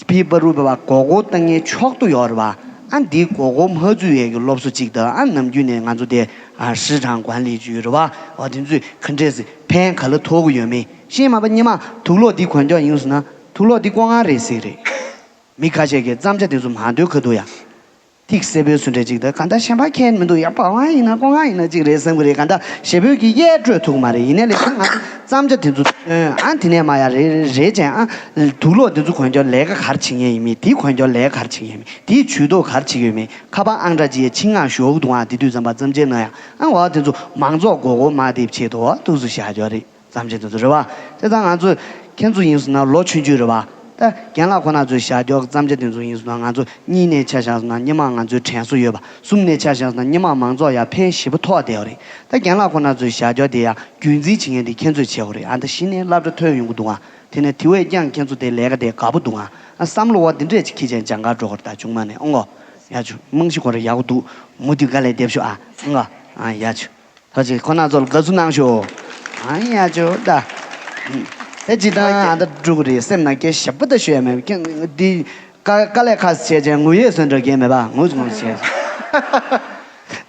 ཕི་པ་རུ་བོད་པ་མགོ་སྐོར་བཏང་མཁན་མཆོག་ཏུ་ཡོད་རེད་བ། ཨ་འདི་མགོ་སྐོར་མ་བཙུགས་ཡས་ཀྱི་སློབ་གསོ་ཅིག་དང་ཨ་ནམ་རྒྱུན་ནས་ང་ཚོ་དེ་ཨ་市场管理局རེད་བ། འོ་དེ་ཚོས་ག་འདྲས་སེ་ཕན་ག་ལ་ཐོགས་ཀྱི་ཡོད་མེད་ཤེས་མ་པ་སྔོན་མ་དུག་ལོག་འདི་གོན་རྒྱུ་ཡིན་སོང་ན་དུག་ལོག་འདི་ལྐོག་རྔན་རེད་ཟེར་གི་རེད། མི་ཁ་ཤས་ཀྱིས་བརྩམས་ཆོས་དེ་ཚོ་མ་འདོད་ཁ་ཐུག་ཡ། ཐིག་སེར་པོའི་བཟོ་འདྲ་ཅིག་དང་གང་ལྟར་གཞན་པ་ཁྱད་མི་འདུག་ཡ། པ་ཝང་ཡིན་ན་ཀོ་ཝང་ཡིན་ན་ཅིག་རེད་བསམ་གི་རེད། གང་ལྟར་ཞེ་པོའི་གི་གཡས་སྤྲོད་ཐུབ་ཀྱི་མ་རེད། ཡིན་ནའི་ལས་ད་ང་ཚོ་བརྩམས་བྱ་དེ་ཚོ་སྟོན། ཨ་དེ་ནས་མ་ཡ་རེ་རེ་བྱས། ཨ་དུག་ལོག་དེ་ཚོ་གོན་རྒྱུ་ལས་ཀ་ག་རེ་བྱེད་མཁན་ཡིན་མིན། དེ་གོན་རྒྱུ་ལས་ཀ་ག་རེ་བྱེད་མཁན་ཡིན་མིན། དེའི་ཇུས་གཏོགས་ག་རེ་བྱེད་ཀྱི་ཡོད་མེད། ཁ་པར་ཨང་གྲངས་ཅིག་ཡ་ཆིང་ངག་ཞོག་གི་འདུག་ཨ་དེ་དུས་ཙམ་པ་བརྩམས་བྱའི་ནང་ཡ། ཨ་འོ་དེ་ཚོ་མང་ཚོགས་མགོ་སྐོར་མ་ཐེབས་ཆེད་དུ་འོ་ཐུགས་སུ་བཞག་རྒྱུ་རེད། བརྩམས་བྱ་དེ་ཚོ་རེད་བ། དེ་ཙང་ང་ཚོ་ཁྱེད་ཚོ་ཡིན་སོང་ན་ལོ་ཆུང་ཆུང་རེད་བ། ད་རྒན་ལགས་ཁོ་ན་ཚོས་བཞག་རྒྱུ་བརྩམས་བྱ་དེ་ཚོ་ཡིན་སོང་ན། ང་ཚོ་གཉིས་ནས་ཆ་བཞག་སོང་ན་སྔོན་མ་ང་ཚོའི་དྲན་གསོ་ཡོད་པ། གསུམ་ནས་ཆ་བཞག་སོང་ན་སྔོན་མ་མང་ཚོགས་ཡ་ཕན་ཞེ་པོ་ཐོགས་བསྡད་ཡོད་རེད། ད་རྒན་ལགས་ཁོ་ན་ཚོས་བཞག་རྒྱུ་དེ་ཡ་རྒྱུན་འཛིན་བྱེད་མཁན་དེ་ཁྱེད་ཚོས་བྱེད་དགོས་རེད། ཨ་ད་གཞི་ནས་སློབ་གྲྭ་ཐོན་ཡོང་གི་འདུག་ཨ། དེ་ནས་དེ་བས་ཀྱང་ཁྱེད་ཚོ་དེ་ལས་ཀ་དེ་དགའ་པོ་འདུག་ཨ། ཨ་བསམ་བློ་བ་འདི་འདྲས་ཅིག་འཁྱེར་བྱས་སྦྱང་གར་འགྲོ་དགོས་རེད། ད་ཆུང་མ་ནས་ཨང་གོ། ཡ་ཆུ་རྨང་གཞི་ཁོ་ར་ཡག་པོ་འདུག་མུ་མཐུད་དཀའ་ལས་འདེབས་ཤོག་ཨ། ཨང་གོ། ཨ་ཡ་ཆུ། ཐུགས་རྗེ་ཆེ། ཁོ་ན་ཚོར་དགའ་བསུ་གནང་ཤོག་ཨ་ཡ་ཇོ་ད། ཨེ་ཅི་ད་ཨ་ད་འགྲུག་རེད། སེམས་ནང་སྐད་ཞེ་པོ་ད་ཤོད་ཡ་མེད། ཁྱེད་འདི་དཀའ་དཀའ་ལས་ཁ་བྱས་ཅན་ངུ་ཡས་སོན་འདྲ་གས་མེད་པ་ངུ་ངུ་བྱས།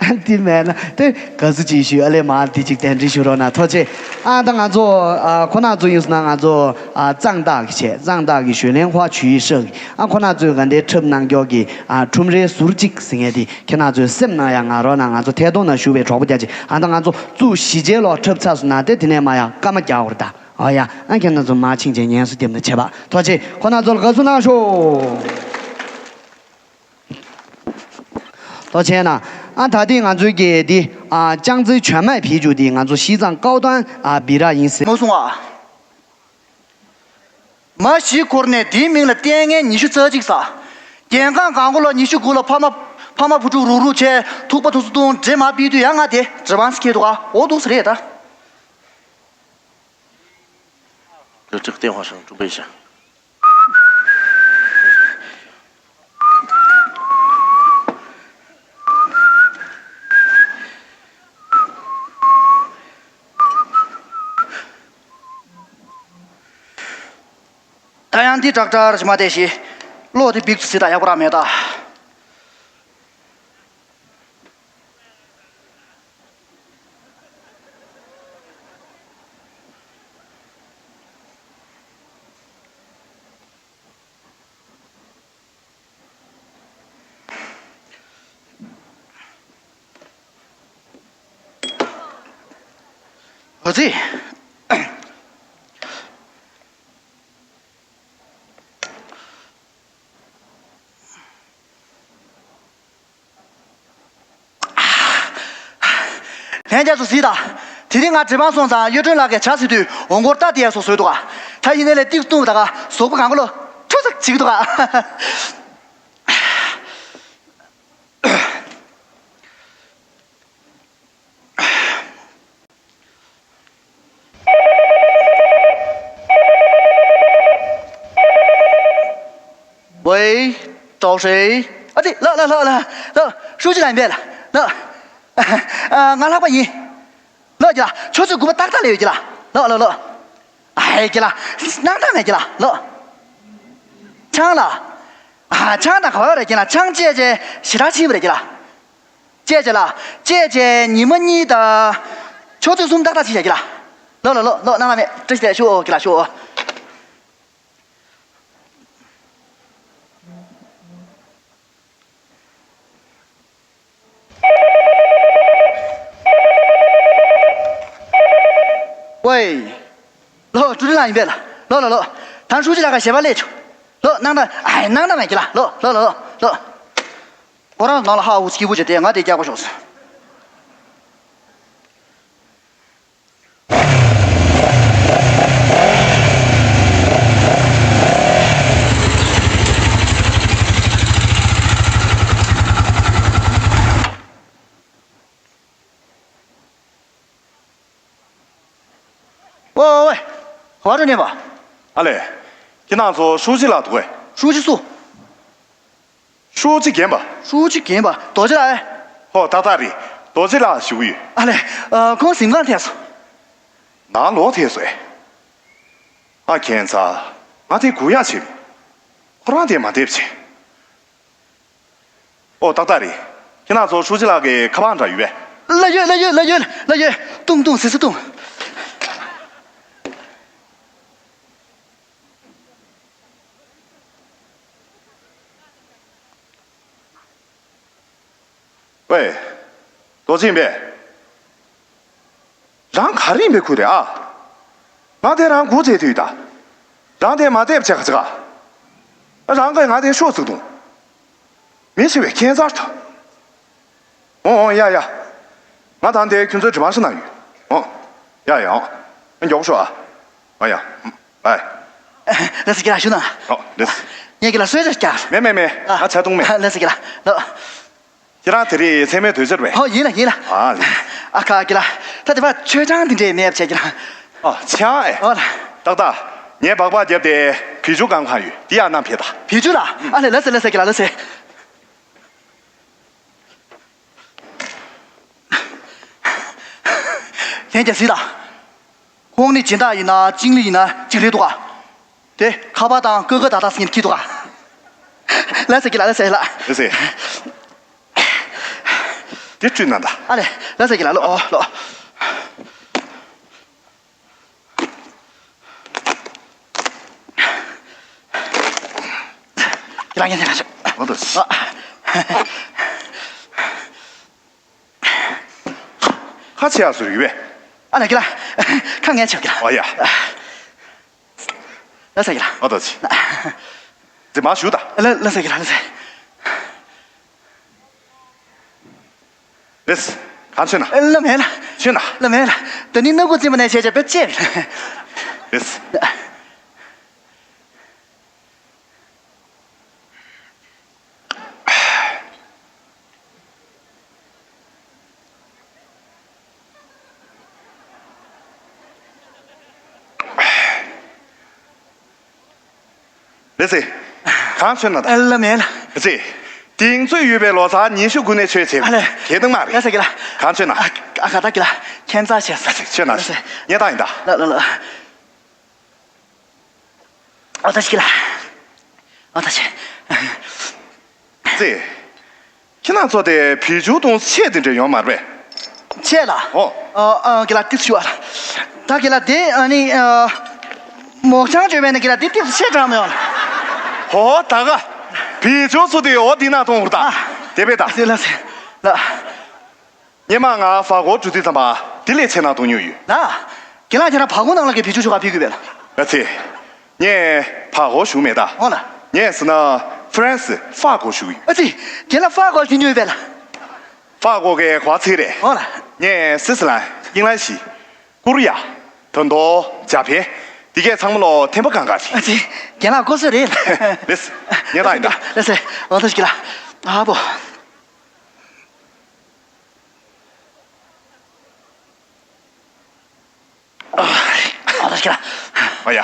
ཨ་འདི་མེད་ན་དེ་དགའ་བསུ་ཅིག་ཞུ། ཨ་ལས་མ་འདི་ཅིག་གདན་འདྲེན་ཞུ་རོགས་གནང་། ཐུགས་རྗེ་ཆེ། ཨ་ད་ང་ཚོ་ཨ་ཁོ་ན་ཚོ་ཡིན་སོང་ན་ང་ཚོ་ཨ་གཙང་བདག་གི་བྱས། གཙང་བདག་གི་ཞོལ་ལན་ཧྭ་ཆུ་ཡི་ཧྲག་གི་ཨ་ཁོ་ན་ཚོས་ག་འདྲའི་འཁྲབ་གནང་མགྱོགས་ཀྱི་ཨ་ཁྲོམ་རའི་ཟུར་གཅིག་ཟེར་མཁན་དེ། ཁྱེད་རང་ཚོའི་སེམས་ནང་ཡང་ང་རོགས་ན་ང་ཚོ་ཐད་གཏོང་ནང་བཞུགས་པའི་གྲོགས་པོ་རྒྱ་ཆེ། ཨ་ད་ང་ཚོ་བཙུགས་གཞིས་བྱེས་ལོག་འཁྲབ་ཚར་སོང་ན་དེ་དེ་ནས་མ་ཡང་སྐར་མ་རྒྱག་བར་ད། ཨོ་ཡ། ཨ་ཁྱེད་རང་ཚོ་མ་ཕྱིན་ཅེས་ཉན་སུ་དེབ་ན་བྱེད་པ། ཐུགས་རྗེ་ཆེ། ཁོ་ན་ཚོ་ལ་དགའ་བསུ་གནང་ཤོག་ཐུགས་རྗེ་ཆེ་གནང་། ཨ་ད་དེ་ང་ཚོའི་གི་དེ་ཨ་ཅང་ཙེ་全麦啤酒དེ་ང་ཚོ་西藏高端ཨ་比ལ་ཡིན་ཟེར། མ་གསུང་བ། མ་གཞི་ཁོར་ནས་དེའི་མིང་ལ་ལྟས་ངན་ཉི་ཤུ་རྩ་གཅིག་ཟ། རྒྱལ་ཁང་སྒང་གོ་ལ་ཉི་ཤུ་དགུ་ལ་ཕ་མ་ཕ་མ་བུ་ཕྲུག་རུག་རུག་བྱས་ཐུག་པ་ཐུག་སུ་བཏུང་འདྲེ་མ་ཕུད་དུས་ཡང་ང་དེ་འདྲེ་བང་སི་ཁེལ་འདུག་ག་འོ་འདུག་ས་རེད་ད། 这这个电话声准备一下。 ད་ཡང་འདི་དྲག་དྲག་རེ་མ་བསྡད་ཤི། གློག་དེ་འབིགས་སུ་ཟིན་ད་ཡག་པོ་རག་མེད་ད། ཨ་ཙི། ལྷན་རྒྱས་ཚོ་གཟིགས་དང་། དེ་རིང་ང་འདྲེ་བང་སོང་ཙང་གཡུ་སྒྲོན་ལགས་ཀྱིས་ཇ་ཟེར་དུས་འོང་སྐོར་ལྟ་དེ་ཡ་སོགས་བཟོས་འདུག་ག་ད་ཡིན་ནའི་ལས་ཏིག་བཏུང་བ་ད་ག་ཟོག་པོ་གང་ག་ལོ་ཁྲུ་ཟག་བྱེད་ཀྱི་འདུག་ག喂，找谁？啊，对，ལགས་ལགས་ལགས་ལགས་ལགས། ཧྲུའུ་ཅི་ལགས་ཡིན་པས་ལགས། ལགས། ཨ་ང་ལྷག་པ་ཡིན། ལགས་ཀྱི་ལགས། ཆུ་ཚོད་དགུ་པ་ཏག་ཏག་ལ་ཡོད་ཀྱི་ལགས། ལགས་ལགས་ལགས། ཨ་ཧེ་ཀྱི་ལགས། སྣང་དག་མེད་ཀྱི་ལགས། ལགས། ཆང་ལགས། ཨ་ཆང་དང་ག་བ་རེད་ཀྱི་ལགས། ཆང་བཅད་བྱས་ཞེ་དྲག་ཕྱིན་པ་རེད་ཀྱི་ལགས། བཅད་བྱས་ལགས། བཅད་བྱས་ཉི་མ་གཉིས་དང་ཆུ་ཚོད་གསུམ་ཏག་ཏག་ཕྱིན་བཞག་ཀྱི་ལགས། ལགས་ལགས་ལགས་ལགས། སྣང་དག་མེད། བཀྲ་ཤིས་བདེ་ལེགས་ཞུ་ཨོ་ཀྱི་ལགས་ཞུ་ཨོ། ཝེ། ལོ་ཀྲུའུ་ཏི་ལགས་ཡིན་པས་ལགས། ལོ་ལོ་ལོ། ད་ཧྲུའུ་ཅི་ལགས་ཀ་ཞལ་པར་སླེབས་བྱུང་། ལོ་སྣང་དག་ཨ་སྣང་དག་མེད་ཀྱི་ལགས། ལོ་ལོ་ལོ་ལོ། ཁོ་རང་ནང་ལ་ཧ་འུ་སྐྱིད་པོ་བྱས་ཏེ་ང་དེ་རྒྱག་པ་བྱུང་སོང་། ཨོ་ཝེ། ག་པར་འགྲོ་ནས་པ། ཨ་ལས། ཁྱེད་རང་ཚོ་ཧྲུའུ་ཅི་ལགས་འདུག་གས། ཧྲུའུ་ཅི་སུ། ཧྲུའུ་ཅི་རྒན་པ། ཧྲུའུ་ཅི་རྒན་པ་རྡོ་རྗེ་ལགས་ཨེ། ཧོ་ཏག་ཏག་རེད། རྡོ་རྗེ་ལགས་ཞུ་གི་ཡོད། ཨ་ལས། ཨ་ཁོང་གཟིམ་ཁང་ཐད་སོང་། ནང་ལོག་ཐད་སོང་ཨེ། ཨ་ཁྱེད་ཚ། ང་དེ་སྒུག་ཡག་བྱེད། ཁོ་རང་དེ་མ་འདེབས་བྱེད། ཨོ་ཏག་ཏག་རེད། ཁྱེད་རང་ཚོ་ཧྲུའུ་ཅི་ལགས་ཀྱི་ཁ་པར་འདྲ་ཡོད་པས། ལགས་ཡོད་ལགས་ཡོད་ལགས་ཡོད་ལགས་ཡོད། བཏུང་བཏུང་ཟེར་ཟེར་བཏུང་། ཝེ། རྡོ་རྗེ་ཡིན་པས། རང་ག་རེ་ཡིན་པའི་ཁུལ་རེད་ཨ། ང་དེ་རང་སྒུག་བྱས་དུས་ད། རང་དེ་མ་བསྡད་བྱས་ག་ཚ་ག་ཨ། རང་གིས་ང་དེ་ཤོག་ཟིག་དང་། མི་ཤི་བའི་ཁྱད་མཚར་ཐོག་ཨོ་ཨོ་ཡ་ཡ། ང་དང་དེ་ཁྱོད་ཚོའི་འགྲིམ་མ་ཤི་ན་ཡོད། ཨོ། ཡ་ཡ་ཨོ། མགྱོགས་ཤོག་ཨ། ཨ་ཡ། ཨ། ལགས་སོ་རྒན་ལགས་བཞུགས་གནང་། ཨོ་ལགས་སོ། ངས་རྒན་ལགས་གསོལ་ཇ་རྒྱག་མེད་མེད་མེད། ང་ཇ་འཐུང་མེད། ལགས་སོ་རྒན་ལགས་ལོ། ཁྱེད་རང་དེ་རིང་མཚན་མོའི་དུས་ཚོད་རེད་པས། ཨོ་ཡིན་ལགས་ཡིན་ལགས། ཨ་ལགས། ཨ་ཁ་རྒན་ལགས་ད་དེ་བ་མཆོད་ཆང་དེ་འདྲས་མེད་པ་བྱས་རྒན་ལགས། ཨོ་ཆང་ཨེ། ཨོ་ལགས། ཏག་ཏག་ངས་སྦག་སྦག་བརྒྱབ་སྟེ་བི་ཇུ་གང་གང་ཡོད་དེ་ཡར་གནང་ཕེབས་དང་། བི་ཇུ་ལགས། ཨ་ལགས་ལགས་སོ་ལགས་སོ་རྒན་ལགས་ལགས་སོ། ལྷན་རྒྱས་གཟིགས་དང་། ཁོང་ནི་སྦྱིན་བདག་ཡིན་ན་ཅིང་ལི་ཡིན་ན་གཅིག་རེད་འདུག་ག་དེ་ཁ་པར་དང་ཀོ་ཀོ་ད་ད་ཟེར་མཁན་གྱི་འདུག་ག་ལགས་སོ་རྒན་ལགས་ལགས་སོ་ལགས། ལགས་སོ། དེ་བཀྲུས་ན་ད། ཨ་ལས་ལགས་སོ་རྒན་ལགས་ལོ་ཨོ་ལོ། རྒན་ལགས་རྒན་ལགས། ཨོ་ད། ཨ། ཁ་ཕྱེ་ཡག་བཟོ་ཡོད་པས། ཨ་ལས་རྒན་ལགས། ཁ་ངས་ཕྱེ་རྒན་ལགས། ཨོ་ཡ། ལགས་སོ་རྒན་ལགས། ཨོ་ད་ཅི། འདི་མ་ཞུ་ད། ལགས་ལགས་སོ་རྒན་ལགས་ལགས་སོ། ལགས། གང་མཆོད་ན། ལགས་མེད་ལགས། མཆོད་ན། ལགས་མེད་ལགས། ད་ནི་སྣ་ཁུག་རྩེ་མོ་ནས་བྱས་བྱས་བེབ་ཅེས། ལགས། ལགས་སེ། གང་མཆོད་ན་ད། ཨ་ལ་མེད་ལ། ལགས་སེ། གདེང་ཚོད་ཡོད་པའི་ལོ་གསར་ཉི་ཤུ་དགུ་ནས་མཆོད་བྱེད། ཨ་ལས། གལ་གནང་མ་རེད། ལགས་སེ་གི་ལ། གང་མཆོད་ན། ཨ་ཨ་ག་ད་གི་ལ། ཁྱད་མཚར་ཆེ་ས། ལགས་སེ་མཆོད་ན། ལགས་སེ། ཉེ་དང་ཡིན་ད། ལ་ལ་ལ། ཨོ་ད་ཤི་ལ། ཨོ་ད་ཤི། ཙེ། ཁྱེད་རང་ཚོ་དེ་བི་ཇུ་དང་ཆས་དེ་འདྲ་ཡོང་མ་རེད་པས། ཆས་ལ། ཨོ། ཨ་ཨ་གི་ལ་ཏིག་ཞུ་བ་ལ། ད་གི་ལ་དེ་ཨ་ནི་ཨ། མོག་ཆང་བཅོས་པས་ན་གི་ལ་དེ་ཏིག་ཆས་དྲང་མི་ཡོང་ལ། ཧོ་ད་ག་བི་ཇུ་སུ་དེ་ཨོ་དེ་ན་གཏོང་བར་ད། ཨ། དེ་བས་ད། ལགས་སེ་ལགས་སེ། ལ། སྔོན་མ་ང་ཧྥ་གོ་འགྲོ་དུས་ཙམ་པ་དེ་ལས་ཆེ་ན་གཏོང་མྱོང་ཡོད། ལ། རྒན་ལགས་ཁྱེད་རང་ཧྥ་གོ་ནང་ལ་གི་བི་ཇུ་ཤོ་ག་ཕེབས་དགོས་པས་ལ། ལགས་སེ། ངས་ཧྥ་གོ་བཞུགས་མེད་ད། འོ་ལ། ངས་ཟེར་ན་ཧྥ་རན་སི་ཧྥ་གོ་བཞུགས་ཡོད། ཨ་ཙི། རྒན་ལགས་ཧྥ་གོ་ལ་ཕེབས་མྱོང་ཡོད་པས་ལ། ཧྥ་གོ་གི་གོ་བ་ཚིག་རེད། འོ་ལ། ངས་སི་སི་ལན། དབྱིན་ལན་ཞི། ཀོ་རི་ཡ། ད་མདོ། ཇ་ཕན། འདི་གས་ཚང་མ་ལོ་ཐེམ་པ་གང་ག་རེད། ཨ་ཙི། རྒན་ལགས་གོ་སོ་རེད་ལ། ལགས་སེ། ངས་ད་ཡིན་ད། ལགས་སེ། འོ་ད་ཤི་ལ། ཨ་བོ། ཨ་ད་ཤི་ལ། ཨ་ཡ།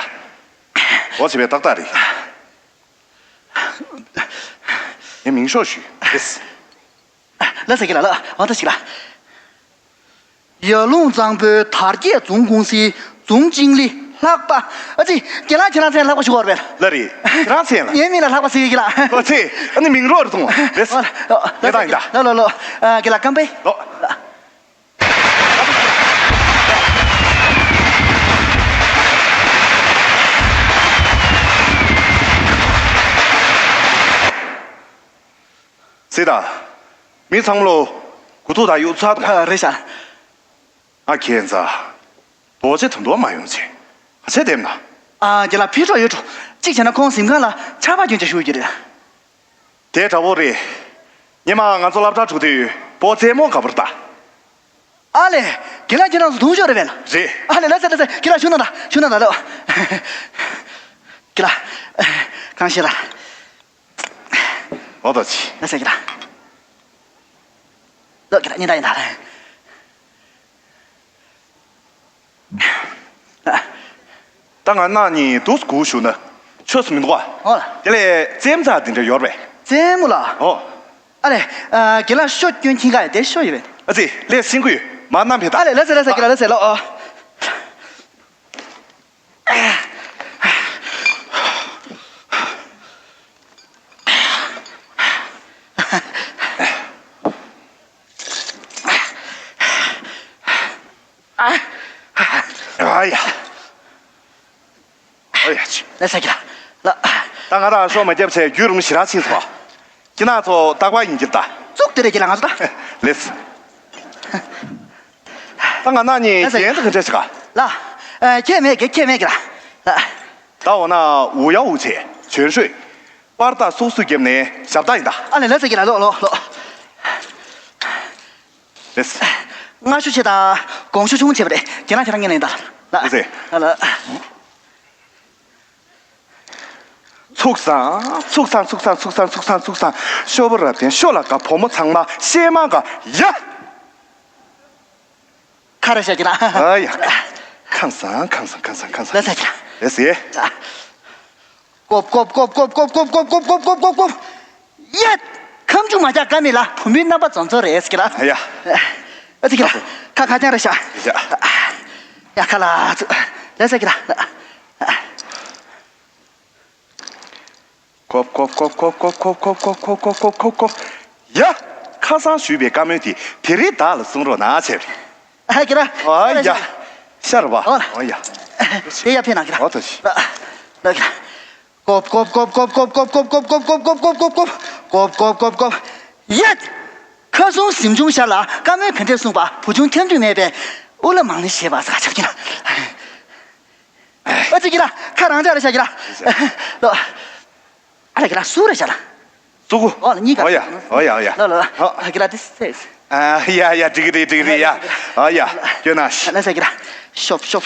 འོ་བྱས་པས་ཏག་ཏག་རེད། ངས་མིང་ཤོག་ཞུས། ལགས་སེ་གི་ལ་ལ། འོ་ད་ཤི་ལ། ཡར་ཀླུང་གཙང་པོའི་དར་རྒྱས་རྫོང་ཀུང་སིའི་རྫོང་ཅིང་ལི་ལྷག་པ། ཨ་ཙི། རྒན་ལགས་ཁྱེད་རང་མཚན་ལྷག་པ་ཞུ་བར་བས། ལ་རེད། ཁྱེད་རང་མཚན་ལ། ངའི་མིང་ལ་ལྷག་པ་ཟེར་གི་ལ། ཨོ་ཙི། ཨ་ནི་མིང་རོགས་རེད་དང་། ལགས་སེ། ལ་ལ་ལ། ཨ་གི་ལ་ཀམ་པའི། ལོ། སྲིད་ད། མི་ཚང་མ་ལོ། གུ་ཐུག་ད་ཡོད་ཚ་དང་། ཨ་རེད་ཤག་ང་ཁྱེད་ཚ། རྡོ་རྗེ་དོན་དུ་མ་ཡོང་ཚེ། ག་ཚད་འདེམས་ན། ཨ་རྒན་ལགས་ཕེབས་གྲོགས་ཡོད་འགྲོ། གཅིག་བྱས་ན་ཁོང་གཟིམ་ཁང་ལ་ཆར་པ་རྒྱུན་ཆད་ཞུ་རྒྱུ་རེད། དེ་འདྲ་བོ་རེད། ཉི་མ་ང་ཚོ་སློབ་གྲྭ་འགྲོ་དུས་པོ་རྩེད་མོ་ག་པར་ལྟ། ཨ་ལས། རྒན་ལགས་ཁྱེད་རང་ཚོ་དུང་ཞོག་རེད་པས་ལ། རེད། ཨ་ལས་ལགས་སེ་ལགས་སེ་རྒན་ལགས་ཞུ་ན་ད་ཞུ་ན་ད་ལོ། རྒན་ལགས། གང་ཤེས་ལ། ཨོ་ད་ཅི། ལགས་སེ་རྒན་ལགས། ལོ་རྒན་ལགས་ཉིན་ད་ཡིན་ད་ལ། ད་ང་གནངས་ཉིན་འདུག་སྒུག་བཞུགས་ན་ཆོས་སུ་མི་འདུག་ག་ཨོ་ལ། དེ་ལས་རྩེད་མོ་རྩེ་དེ་འདྲ་ཡོད་རེད་པས། རྩེད་མོ་ལ། ཨོ། ཨ་ལས། ཨ་རྒན་ལགས་ཤོ་སྐྱོན་ཁྱིན་ག་ཡ་དེ་ཤོ་ཡོད་པས། ཨ་ཙི་ལས་སེང་གུ་ཡོད་མ་གནང་ཕེ་ད། ཨ་ལས་ལགས་སེ་ལགས་སེ་རྒན་ལགས་ལགས་སེ་ལོ་ཨོ། ཨ་ཡ། ཨ་ཡ་ཆི། ལགས་སེ་རྒན་ལགས། ད་ང་རང་ཤོ་མ་བརྒྱབ་ཚེ་རྒྱུད་རིང་ཞེ་དྲག་ཕྱིན་སོང་། ཁྱེད་རང་ཚོ་རྟག་པར་ཡིན་གྱི་ད། བཙུགས་དེ་རེད་རྒན་ལགས་ང་ཚོ་ད། ལེས། ད་ང་ན་ནི་ལགས་སོ། རྒན་ཚོ་ག་འདྲ་ཞིག་ག་ལ། ཨ། ཁྱད་མེད་གི། ཁྱད་མེད་གི་ལ། ལ། ད་འོ་ན་ཝུ་ཡ་ཝུ་ཆེ་ཆོན་ཧྲུས་པར་ད་སུག་སུག་རྒྱབ་ནས་ཞབས་ད་ཡིན་ད། ཨ་ལེ། ལགས་སོ་གི་ལ། ལོ་ལོ་ལོ། ལེས། སྔ་ཤོས་ཆེ་དང་གོང་ཤོས་ཆུང་བྱས་པ་རེད། ཁྱེད་རང་ཁྱེད་རང་ངེས་ལེན་ད། ལ། ལེས་སེ། ལ་ལ། ཚུགས་སང་ཚུགས་སང་ཚུགས་སང་ཚུགས་སང་ཚུགས་སང་། ཤོ་བོ་ར་བརྟན་ཤོ་ལ་དགའ། བུ་མོ་ཚང་མ་གཤེད་མ་དགའ། ཡ། ཁ་ར་ཤ་གི་ལ། ཨ་ཡ། ཁང་སང་ཁང་སང་ཁང་སང་ཁང་སང་། ལ་ས་གི་ལ། ལེས་སེ། ཀོབ་ཀོབ་ཀོབ། ཡད། ཁམ་ཆུང་མ་ཆག་དགའ་མི་ལ་བུ་མོའི་རྣམ་པ་འཛོམས་ཚོ་རེད་ཟེར་གི་ལ། ཡ། ཨ་ཙི་གི་ལ། ཁ་ཁ་ཅང་རེད་ཤག་ཡ། ཡ་ཁ་ལ་ཚུ། ལ་ས་གི་ལ། ཀོབ་ཀོབ། ཡ། ཁ་སང་ཞུས་པའི་བཀའ་མོལ་དེ་དེ་རིང་བདག་ལ་གསུང་རོགས་གནང་བྱས་པ་རེད། ཨ་གི་ལ། ཨ་ཡ། ཤར་བ། ཨོ་ལ། ཨོ་ཡ། དེ་ཡ་ཕེ་ན་གི་ལ། ཨོ་ཐོ་ཤི། ལ་གི་ལ། ཀོབ་ཀོབ་ཀོབ། ཡད། ཁ་སང་གཟིམ་ཆུང་ཤར་ལ་བཀའ་མོལ་ག་འདྲས་གསུངས་པ། བུ་ཆུང་འཐེན་འདོད་མེད་པས་དབུ་ལ་མང་ནི་ཞེས་པ་ཟ་ཆོག་གི་ལ། ཨ་ཙི་གི་ལ། ཁ་རང་ཅག་རེད་ཤག་གི་ལ། ལོ། ཨ་ལ་གི་ལ་སུ་རེད་ཤག་ལ། སུ་གུ། ཨོ་ལ་གཉིས་ཀ། ཨོ་ཡ། ཨོ་ཡ། ཨོ་ཡ། ལོ་ལོ། ཨ་གི་ལ་དེ་སེ། ཨ་ཡ་ཡ། འགྲིག་རེད་འགྲིག་རེད་ཡ། ཨ་ཡ། སྐྱོན་ན་ཤི། ལ་ས་གི་ལ། ཤོབ་ཤོབ།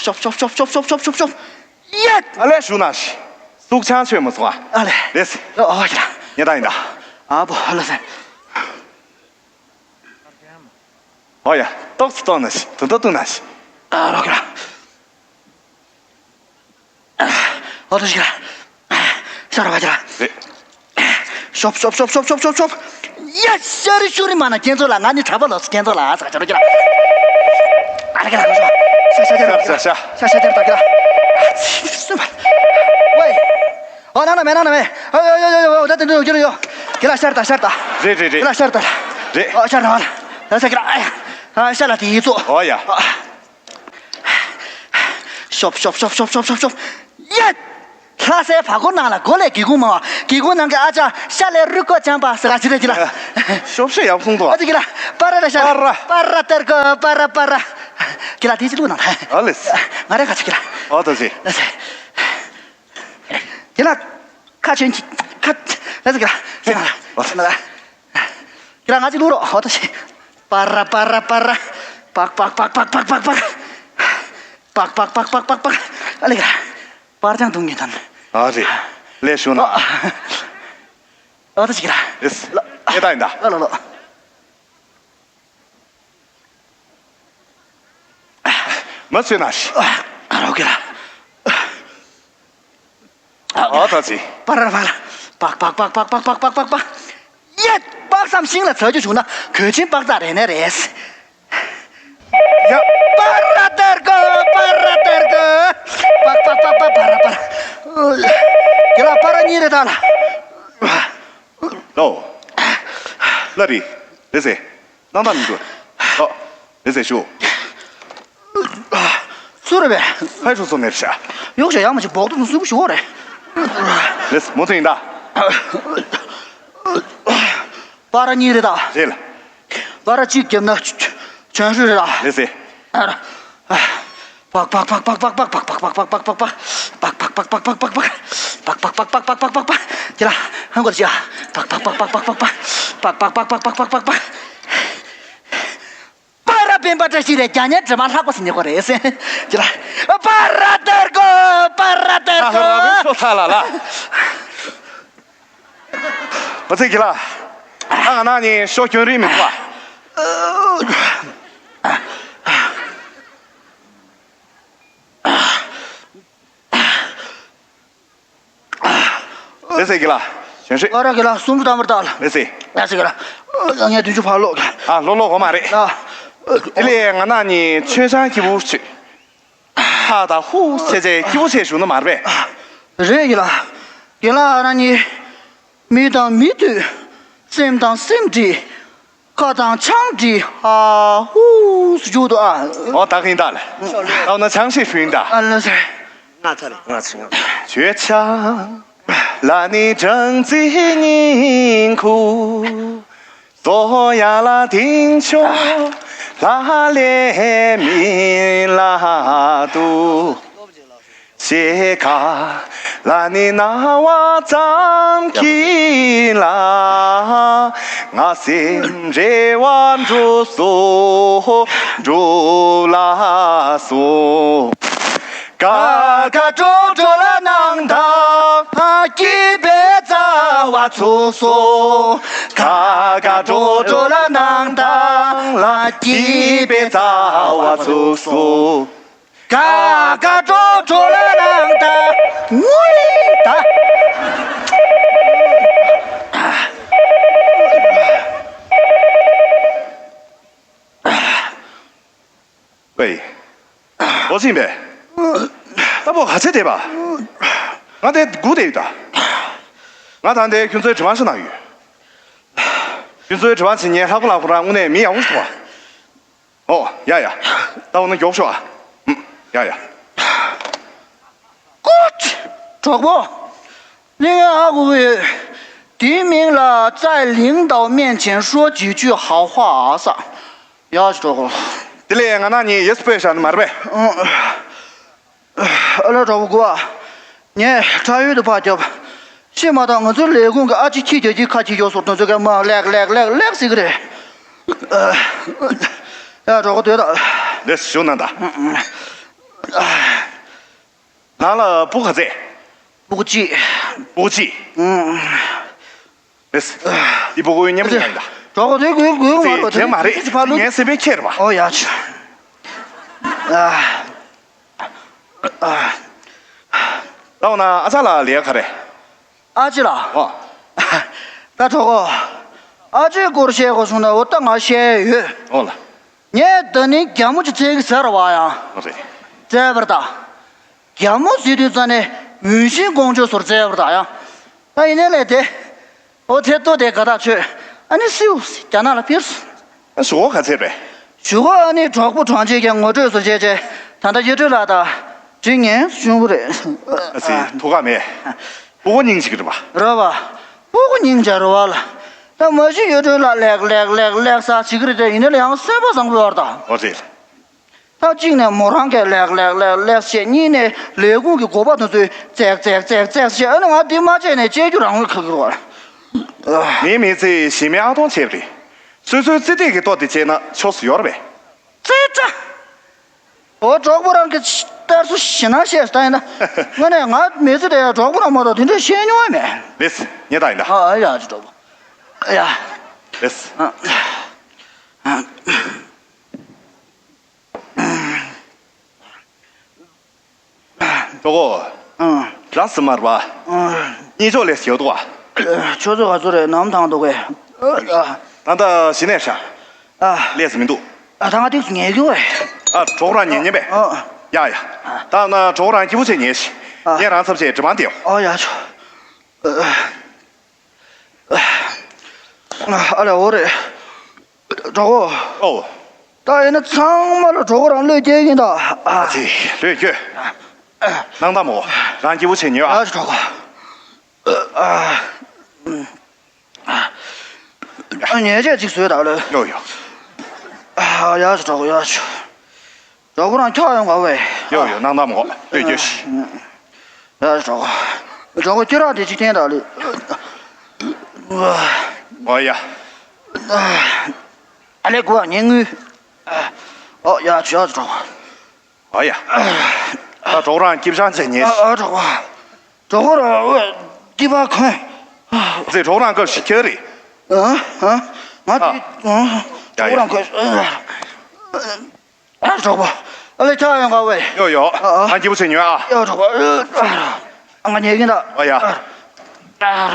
ཡད། ཨ་ལས་ཞུ་ན་ཤི། སུག་ཆང་མཆོད་མ་སོང་ཨ། ཨ་ལས། ཨོ་ཡ། ཉེ་ད་ཡིན་ད། ཨ་བོ་ལ་ས། ཨོ་ཡ། ཏོག་ཙི་ཏོག་ན་ཤི། དུ་ཏོ་ཏུ་ན་ཤི། ཨ་རོ་གི་ལ། ཨོ་ཏོ་ཤི་ལ། ཤ་ར་བ་ཅི་ལ། རེད། ཤོབ་ཤོབ། ཡ། ཤ་རི་ཤུ་རི་མ་ན་ཁྱེད་ཚོ་ལ། ང་ནི་གྲྭ་པ་ལོ་ཁྱེད་ཚོ་ལ་ཟ་ཅི་རོ་གི་ལ། ཨ་ར་གི་ལ་གོ་ཤོ། ཤ་ཤ་ཅར་ཤ་ཤ་ཤ་ཤ་ཅར་ད་གི་ལ། སུ་མ། ཝེ། ཨོ་ན་ན་མེ་ན་ན་མེ། ཨོ་ཡོ་ཡོ་ཡོ་ཡོ། ད་དེ་འདྲ་ཡོ་གི་ལ་ཡོ། གི་ལ་ཤར་ད་ཤར་ད། རེད་རེད་རེད། གི་ལ་ཤར་ད། རེད། ཨོ་ཤར་ད་ལ། ད་ས་གི་ལ། ཨ་ཡ། ཨ་ཤ་ལ་དེ་ཡི་ཚོ། ཨོ་ཡ། ཤོབ་ཤོབ། ཡད། ལྷ་སའི་བར་སྐོར་ནང་ལ་སྒོ་ལས་སྒེའུ་ཁུང་མང་བ། སྒེའུ་ཁུང་ནང་གི་ཨ་ཅག་ཤ་ལས་རུས་ཀོ་འཇམ་པ་ཟེར་ག་ཅི་རེད་ཅི་ལ། ཤོབ་ཤ་ཡག་སོང་དོ། ཨ་ཅི་གི་ལ། པ་ར་ར་ཤ། པ་ར། པ་ར་ཏར་ཀོ། པ་ར་པ་ར། གི་ལ་དེ་ཅི་ལུག་ནང་ལ། ཨ་ལེས། ང་རེ་ག་ཅི་གི་ལ། ཨ་ཏོ་ཅི། ལ་སེ། གི་ལ། ཁ་ཆོན་གྱི། ཁ། ལ་སེ་གི་ལ། སེ་ན་ལ། སེ་ན་ལ། ཁྱེད་རང་ང་ཅིག་ལུག་རོགས། ཧོ་ད་ཤི། པ་ར་པ་ར་པ་ར། པག་པག་པག། པག་པག་པག་པག་པག། པག་པག་པག་པག་པག་པག། ཨ་ལེ་ག་ར། པར་ཅང་དུང་གི་དང་། ཨ་རེ། ལས་ཞུ་ན། ཨོ་ད་ཤི་གི་ར། ཨེས། ལོ། ཨེ་ད་ཡིན་ད། ལོ་ལོ་ལོ། མ་ཚོད་ན་ཤི། ཨ་རོ་གི་ར། ཨ་ད་ཅི། པ་ར་པ་ར། པག་པག་པག་པག། ཡ། དཔག་བསམ་ཤིང་ལ་ཚ་རྒྱུ་བྱུང་ན་གོས་ཆེན་དཔག་ཚག་རེ་ནས་རེད། ཡ། པ་ར་ཏར་ཀོ། པ་ར་ཏར་ཀོ། པག་པག་པག་པག། པ་ར་པ་ར། དེ་ལ་པ་ར་གཉིས་རེད་ད་ལ། ལོ། ལ་རི། རེད་ཟེ། སྣང་དག་མི་འདུག་ཨོ། རེད་ཟེར་ཞུ། སུ་རེད་པས། ཕའི་ཧྲུ་སོ་མེར་ཤ། ཡོག་ཤ་ཡང་མ་ཞིག་འབོག་ཏུ་དུ་སུ་བུ་ཞུ་བ་རེད། རེད་མོ་ཚོ་ཡིན་ད། པ་ར་གཉིས་རེད་ད། རེད་ལ། པ་ར་གཅིག་བརྒྱབ་ན་ཆོན་ཧྲུ་རེད་ད། རེད་ཟེ། ཨ་ར། པག་པག་པག་པག་པག། པག་པག་པག་པག་པག། པག་པག་པག་པག་པག། དེ་ལ་ཧང་གོ་ཅི་ཡ། པག་པག་པག་པག། པག་པག་པག་པག། པ་ར་སྤེན་པ་བཀྲ་ཤིས་རེད། རྒྱ་ཉལ་དྲི་མ་ལྷག་པ་ཟིན་ཉེ་གོ་རེད་ཟེར། དེ་ལ་པ་ར་ཏར་ཀོ། པ་ར་ཏར་ཀོ། ཨ་ཧ་ར་མེ་ཁྲོ་ཐ་ལ་ལ། ཨོ་ཙི་གི་ལ། ཨ་ང་ན་ནི་ཤོ་སྐྱོན་རིན་མི་འདུག་ཨ། ཨེ་ཟེ་གི་ལ། གཞན་ཧྲི། ཨ་ར་གི་ལ་སུམ་ཅུ་ཐམ་པར་བཏགས་ལ། ཨེ་ཟེ། ཨེ་ཟེ་གི་ལ། ངས་བདུན་ཅུ་ཕར་ལོག་གི། ཨ་ལོ་ལོ་གོ་མ་རེད། ཨ། དེ་ལས་ང་ན་ནི་ཆོས་ཆང་སྐྱིད་པོ་ཆོས། ཧ་ད་ཧུ་ཟེར་ཚེ་སྐྱིད་པོ་ཆེ་ཞུ་ནི་མ་རེད་པས། རེད་གི་ལ། གི་ལ་ཨ་ར་ནི། མི་དང་མི་ཐུག་སེམས་དང་སེམས་འདྲིས། ཁ་དང་ཆང་འདྲིས་ཧ་ཧུ་སུ་འཇུག་ཏུ་ཨ། ཨོ་ད་གིན་ད་ལ། ཨོ་ན་ཆང་ཤེས་ཧུ་ཡིན་ད། ཨ་ལ་ཟེར། ང་ཚ་ལ་ང་ཚ་ང་། ཆོས་ཆང་ལ་ནི་སྦྲང་རྩི་སྙིང་ཁུ། ཙོ་ཡ་ལ་དིང་ཆོ་ལ་ལེ་མི་ལ་དུ། ཤེ་ཁ་ལ་ནི་ན་བ་ཙམ་གྱི་ལ། ང་སེམས་རེ་བ་འགྲུབ་སོ་འགྲུབ་ལ་སོ། ཀ་ཀ་ཀྲོ་ཀྲོ་ལ་ནང་དང་ཨ་སྐྱིད་པའི་རྩ་བ་ཚུགས་སོ། ཀ་ཀ་ཀྲོ་ཀྲོ་ལ་ནང་དང་ལ་སྐྱིད་པའི་རྩ་བ་ཚུགས་སོ། ཀ་ཀ་ཀྲོ་ཀྲོ་ལ་ནང་དང་ངུ་ལི་ད། ཝེ། ཨོ་ཅིན་པེ། ད་པོ་ག་ཚད་བསྡད་པ། ང་དེ་སྒུག་བསྡད་ཡོད་ད། ང་ད་འདི་ཁྱོད་ཚོའི་དྲི་བ་ཞིག་གནང་ཡོད། ཁྱོད་ཚོའི་དྲི་བ་བྱེད་མཁན་ལྷག་པ་ལྷག་པ་རང་དངོས་གནས་མི་ཡག་པོ་ཞིག་འདུག་བ། ཨོ་ཡ་ཡ། ད་འོ་ན་མགྱོགས་ཤོག་ཨ། ཨུམ། ཡ་ཡ། ཀོ་ཅི། གྲོགས་པོ། གླིང་ཨ་ཁུ་གི། དེའི་མིང་ལ་在领导面前说几句好话ཟེར། ཡ་ཅི་གྲོགས་པོ། དེ་ལས་ང་ན་ནི་ཡེ་སུ་པེ་ཤ་ནི་མ་རེད་པས། ཨ་ལ་གྲོགས་པོ་གོ་ཨ། ངས་ཁྲ་ཡུལ་དུ་ཕར་རྒྱབ། ཤི་མ་ཐག་ང་ཚོའི་ལས་ཁུངས་ཀྱི་ཨ་ཅེ་ཁྱི་རྒྱ་ཁྱི་ཁ་ཁྱི་ཡོད་སོགས་དེ་ཚོ་ག་མ་ལེགས་ལེགས་ལེགས་ལེགས་ཟེར་གི་རེད། ཡ་གྲོགས་པོ་སྡོད་ད། ལེགས་ཞུ་གནང་ད། ནང་ལ་སྤུ་གུ་ག་ཚད། སྤུ་གུ་གཅིག་སྤུ་གུ་གཅིག་ཨུང་། ལེགས། འདི་སྤུ་གུའི་མཉམ་དུ་ཡིན་ད། གྲོགས་པོ་དེ་གུས་གུས་མ་རེད་པ། དེ་དེ་མ་རེད། ཕ་ལུ། ངའི་སེམས་པའི་ཁྱེར་བ། ཨོ་ཡ་ཆུ། ཨ། ཨ། ད་འོ་ན་ཨ་ཅག་ལ་ལས་ག་རེ། ཨ་ཅེ་ལགས། ཨོ། ད་གྲོགས་པོ། ཨ་ཅེའི་སྐོར་བཤད་དགོས་སོང་ན་འོ་ད་ང་བཤད་ཡོད། ཨོ་ལ། ངས་ད་ནི་རྒྱ་མོ་ཅིག་བཙལ་གི་ཟེར་བ་ཡང་། ཨོ་རེད། བཙལ་བར་ད། རྒྱ་མོ་ཟེར་དུས་ཙ་ནས་འུན་ཤིང་ཀོང་ཇོ་ཟུར་བཙལ་བར་ད་ཡང་། ད་ཡིན་ནའི་ལས་དེ། ཨོ་ཚེ་ལྟོ་དེ་དགའ་ཐག་ཆོད། ཨ་ནི་སིའུ་རྒྱ་ནག་ལ་ཕེབས་སོང་། ཨ་གཞུག་གུ་ག་ཚད་རེད། གཞུག་གུ་ཨ་ནི་གྲོགས་པོ་གྲོང་ཁྱེར་གྱི་ངོ་སྤྲོད་སུ་བྱས་རྗེས་ད་ལྟ་གཡུ་སྒྲོན་ལགས་དང་འགྲིག་ངེས་བྱུང་བ་རེད། ཨ་ཙི་ཐུགས་ཁག་མེད། སྤུ་གུ་སྙིང་རྗེ་གི་རེད་པ། རེད་པ། སྤུ་གུ་སྙིང་རྗེ་རེད་པ་ལ། ད་མ་གཞི་གཡུ་སྒྲོན་ལགས་ལེགས་ལེགས་ལེགས་ལེགས་ཟེར་བྱེད་ཀྱི་རེད་དེ་ཡིན་ནའི་ལ་ཡང་སེམས་པ་བཟང་པོ་ཡོད་རེད་ད། ཨོ་ཙི། ད་གཅིག་ནས་མོ་རང་གིས་ལེགས་ལེགས་ལེགས་ལེགས་བཤད། གཉིས་ནས་ལས་ཁུངས་ཀྱི་འགོ་པ་དེ་ཚོས་ཙེག་ཙེག་ཙེག་ཙེག་བཤད། ཨ་ནི་ང་འདི་མ་བྱས་ནས་བྱེད་རྒྱུ་རང་ལ་ཁག་གི་རེད་པ། མིའི་མི་ཚེ་ཞི་མི་ཨ་སྟོང་བྱས་པ་རེད། སོ་སོའི་ཚེ་ཐིག་གི་ལྟོ་དེ་བྱས་ན་ཆོག་སུ་ཡོད་རེད་པས། ཙེ་ཙེ། འོ་གྲོགས་པོ་རང་གིས་གཏར་སོ་ཞེ་ན་བཤད་ད་ཡིན་ད། དངོས་གནས་ང་མི་ཚེ་དེ་གྲོགས་པོ་རང་མ་གཏོགས་དེ་འདྲ་བཤད་མྱོང་བ་མེད། ལེགས། ངས་ད་ཡིན་ད། ཨ་ཨ་ཡ་ཅི་གྲོགས་པོ། ཨ་ཡ། ལེགས། ཨ། ཨ། གྲོགས་པོ། ཨང་། ར་སི་མར་བ། ཨང་། གཉིད་ཆོག་ལེ་ཞིག་འདུག་པ། ཁྱོད་ཚོ་ག་ཚོད་རེད། ནམ་ཐང་འདུག་གས། ཨ། ད་ལྟ་གཞི་ནས་ཤ། ཨ། ལས་སུ་མི་འདུག་ཨ། ད་ང་ཏིག་ཉལ་གི་བས། ཨ། གྲོགས་རང་ཉལ་ཉན་པས། ཨ། ཡ་ཡ། ད་ན་གྲོགས་རང་སྐྱིད་པོ་བྱས་ཉལ་ཤིག་ཨ། ངས་རང་ཚབ་བྱས་དྲི་བ་འདེབས། ཨ་ཡ་ཆོ། ཨ་ལེ་འོ་རེད། གྲོགས་པོ། ཨོ། ད་ཡིན་ན་ཚང་མ་ལ་གྲོགས་པོ་རང་བློས་སྐྱེལ་གྱིན་ད། ཨ་ཙི་བློས་སྐྱོད། སྣང་དག་མོ། རང་སྐྱིད་པོ་བྱས་ཉོས་ཨ། ཨ་ཙི་གྲོགས་པོ། ཨ། ཉལ་ཆས་ཅིག་བཟོས་ད་ལོས། ཡོ་ཡོ། ཨ་ཡ་ཙི་གྲོགས་པོ་ཡ་ཆོ། གྲོགས་པོ་རང་འཁྱག་ཡོང་ག་བས། ཡོ་ཡོ་སྣང་དག་མོ། བློས་སྐྱོད་ཤིག་ཡ་གྲོགས་པོ། གྲོགས་པོ་ཁྱེད་རང་དེ་ཅིག་བསྟན་ད་ལོས། ཨོ་ཡ། ཨ་ལེ་གོ་བ་ཉན་ངུས། ཨོ་ཡ་ཆོ་ཡ་གྲོགས་པོ། ཨོ་ཡ། ད་གྲོགས་རང་སྐྱིད་ཤང་བྱས་ཉེས། ཨ་ཨ་གྲོགས་པོ། གྲོགས་པོ་རང་སྐྱིད་པ་གོན། ཟེ་གྲོགས་རང་སྐབས་ཤིག་ཁྱེར་རེད། ཨ་ཨ། ང་དེ་ཨ། ཨ་གྲོགས་པོ་རང་གོན། ཨ་གྲོགས་པོ། ཨ་ལེ་འཁྱག་ཡོང་ག་བས། ཡོ་ཡོ། ཨ་ཨ། ང་སྐྱིད་པོ་བྱས་ཉོས་ཨ། ཡོ་གྲོགས་པོ། ཨ་ང་ཉལ་གྱིན་ད། ཨོ་ཡ། ཨ་ཨ།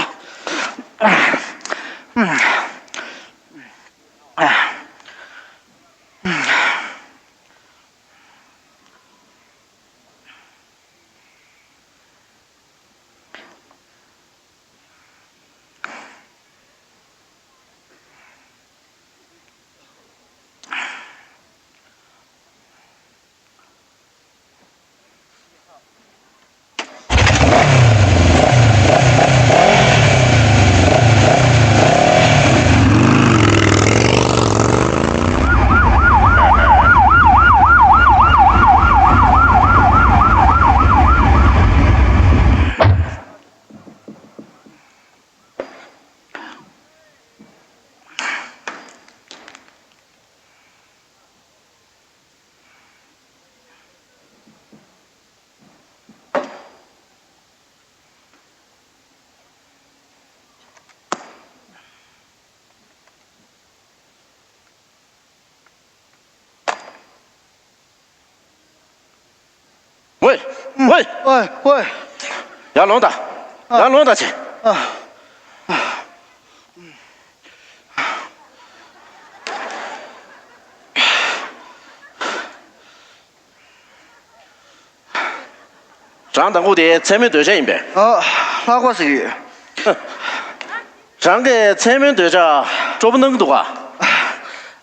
ཝེ། ཝེ་ཝེ། ཡར་ལོངས་དང་། ཨ། ཡར་ལོངས་དང་བྱས། ཨ། རང་དང་པོ་དེ་མཚན་མོའི་སྡོད་བྱ་ཡིན་པས། ཨ། ལྷག་པ་ཟིག་ཡོད། རང་གིས་མཚན་མོའི་སྡོད་བྱ་སྤྲོ་པོ་གནང་གི་འདུག་ག།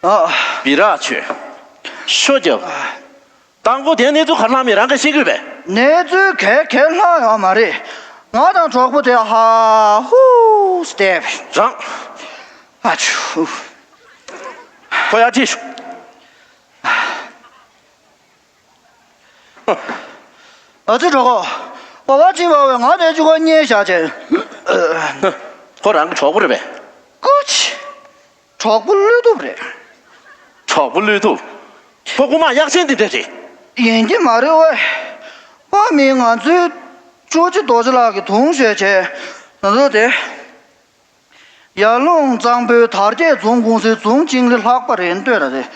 ཨ། བི་རག་ཆོས། ཤོ་རྒྱབ། དང་པོ་དེ་གནས་ཚུལ་ག་རེ་ལྷག་མེད་རང་གིས་ཤེས་དགོས་པས། གནས་ཚུལ་ག་ག་ལྷག་ཡོད་མ་རེད། ང་དང་གྲོགས་པོ་དེ་ཧ་ཧུ་སྟེ། རང་། ཨ་ཆུ། ཁོ་ཡར་ཁྲིད་ཤོག། ཨ་ཙི་གྲོགས་པོ། ཨོ་བ་ཅིག་བ་བས་ང་དེ་ཅུ་གོ་རྙེད་བཞག་ཅེ། ཁོ་རང་གི་གྲོགས་པོ་རེད་པས། ཀུ་ཅི། གྲོགས་པོ་བློས་ཐུབ་རེད། གྲོགས་པོ་བློས་ཐུབ། ཁོ་རྐུ་མ་གཡག་ཆེན་འདི་འདྲ་རེད། ཡིན་གྱི་མ་རེད་ཝེ། ཁོ་མིན་ང་ཚོའི་ཀྲུའུ་ཅི་རྡོ་རྗེ་ལགས་ཀྱི་དུང་ཞོས་བྱས། ང་ཚོ་དེ། ཡར་ཀླུང་གཙང་པོའི་དར་རྒྱས་རྫོང་ཀུང་སིའི་རྫོང་ཅིང་ལི་ལྷག་པ་རེད་འདོད་ར་རེད།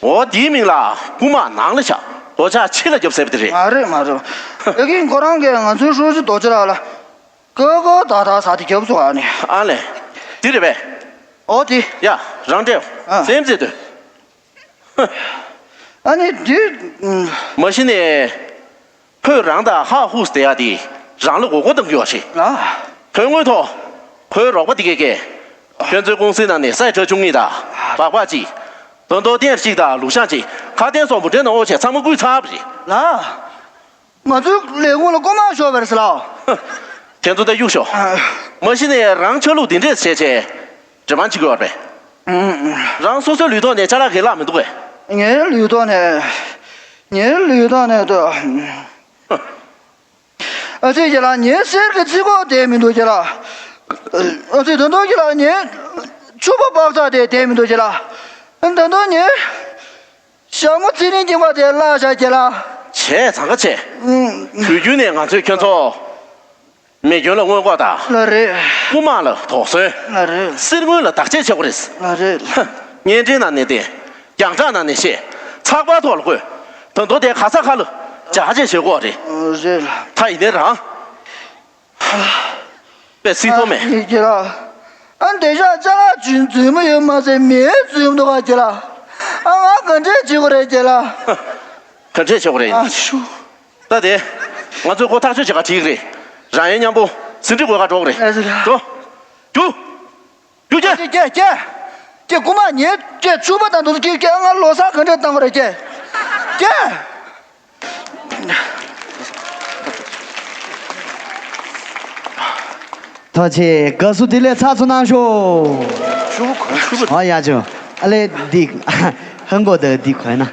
འོ་དེའི་མིང་ལ་རྐུ་མ་ནང་ལ་བཞག། རྡོ་ཆག་ཕྱི་ལ་རྒྱབ་ཟེར་བ་དེ་རེད། མ་རེད་མ་རེད། ཨེ་གིན་ཁོ་རང་གིས་ང་ཚོའི་ཀྲུའུ་ཅི་རྡོ་རྗེ་ལགས་ལ། ཀོ་ཀོ་ད་ད་ཟ་དེ་རྒྱབ་སོང་ཨ་ནི། ཨ་ལས། འདི་རེད་པས། ཨོ་དེ། ཡ། རང་འདྲེ། ཨ། སེམས་ཟེར་དུས། ཨ་ནི་འདི། ཨུམ། མ་གཞི་ནས། ཁོས་རང་དང་ཧ་ཧུ་སྟེ་ཡ་དེ་རང་ལ་མགོ་སྐོར་གཏོང་རྒྱུ་བ་ཞིག་ལ། དོན་དངོས་ཐོག་ཁོའི་རོགས་པ་དེ་གས་ཀས། ཁྱོད་ཚོའི་ཀུང་སི་ནང་ནས་སའི་ཁྲ་ཆུང་གཉིས་དང་སྦག་སྦག་གཅིག་དོན་དོ་ཏན་གཅིག་དང་ལུག་ཤང་གཅིག་ཁ་ཏན་སོགས་འབུ་ཕྲན་ནང་ཨོ་བྱས་ཚང་མ་བརྐུས་ཚར་བ་རེད། ལ། ང་ཚོའི་ལས་ཁུངས་ལ་རྐུ་མ་ཤོར་བ་རེད་ཟེར་ལ། ཁྱེད་ཚོ་ད་གཡུག་ཤོག་ཨ། མ་གཞི་ནས་རང་ཆ་ལུགས་འདི་འདྲས་བྱས་བྱས། འབྲེལ་བ་བྱེད་དགོས་པ་རེད། ཨང་། རང་སོ་སོའི་ལུས་ཐོག་ནས་ཅ་ལག་གང་ཡང་བརླག་མི་འདུག་གས། ངའི་ལུས་ཐོག་ནས། ངའི་ལུས་ཐོག་ནས་ད། ཨ་ཙི་ཁྱེད་ལ་ངའི་གསེར་གྱི་རྩི་གོག་དེ་མི་འདུག་ཁྱེད་ལ། ཨ་ཙི་ད་དུང་ཁྱེད་ལ་ངའི་ཕྱུ་པ་པགས་ཚག་དེ་དེ་མི་འདུག་ཁྱེད་ལ། ད་དུང་ངའི་ཞྭ་མོ་ཚེ་རིང་སྐྱིད་པ་དེ་བརླག་བཞག་ཁྱེད་ལ། བྱས་ཙང་ཀ་བྱས། ཨང་། དུས་རྒྱུན་ནས་ང་ཚོས་ཁྱོད་ཚོ། མེ་སྐྱོན་ལ་སྔོན་འགོག་དང་། ལགས་རེད། རྐུ་མ་ལ་དོགས་ཟོན། ལགས་རེད། གསེར་དངུལ་ལ་བདག་གཅེས་བྱེད་དགོས་རེད། ལགས་རེད། བརྙན་འཕྲིན་ནང་ནས་བལྟས། རྒྱང་བསྒྲགས་ནང་ནས་བཤད། ཚགས་པར་ཐོག་ལ་བཀོད། ད་དུང་དེ་ག་ས་ག་ལ་ལྗགས་བྱེད་བྱེད་དགོས་རེད། ལགས་རེད། ད་ཡིན་ནའི་རང་། པས་སྲིད་དོ་མེད། ཨ་ནི་ཁྱེད་ལ། ཨ་འདི་ཤག་ཅ་ལག་རྫུན་རྫུན་མ་ཡོད་མ་ཟད་མེད་རྫུན་འདུག་ག་ཁྱེད་ལ། ཨ་ང་ག་འདྲས་བྱེད་དགོས་རེད་ཁྱེད་ལ། ག་འདྲས་བྱེད་དགོས་རེད། ཨ་ཤུ། ད་དེ། ང་ཚོས་ཁོ་ཐག་གཅོད་བྱེད་ག་ཁྲིད་ཀྱི་རེད། རང་ཡང་མཉམ་པོ་ཟིན་བྲིས་འགོད་ག་འགྲོ་གི་རེད། ཨ་ཟེར། འགྲོ། རྒྱུགས། རྒྱུགས་ཀྱེ། ཀྱེ་ཀྱེ་ཀྱེ། ཀྱེ་རྐུ་མ་ཉེ་ཀྱེ་ཕྱུ་པ་དང་དུ་ཀྱེ་ཀྱེ་ང་ལོ་གསར་ག་འདྲ་བཏང་གི་རེད་ཀྱེ། ཀྱེ། ཐུགས་རྗེ་ཆེ། དགའ་བསུ་བདེ་ལེགས་ཚར་ཚུར་གནང་ཤོག་ཕྱུ་པ་གོན་ཕྱུ་པ། ཨ་ཡ་ཅོ། ཨ་ལེ་འདི་ཧང་གོ་ད་འདི་གོན་ན།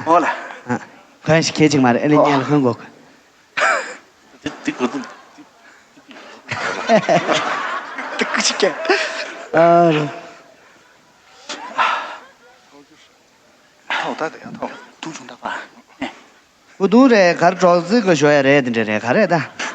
ཨོ་ལ། ཨ། གོན་ཞིག་ཁྱད་ཅིག་མ་རེད། ཨེ་ལེ་ཨོ། ཉལ་ཧོན་གོ་གོན། དེ་དེ་གོ་དུ། དེ་ཀུ་ཅི་ཀྱེ། ཨ་རོ། ཐོག་ད་དེ་ཡང་ཐོག་དུང་ཆུང་ད་པ། ཨུ་དུང་རེད་གར་གྲོགས་རྩིས་གོ་ཞོ་ཡ་རེད་དེ་འདྲ་རེད་ག་རེད་ད།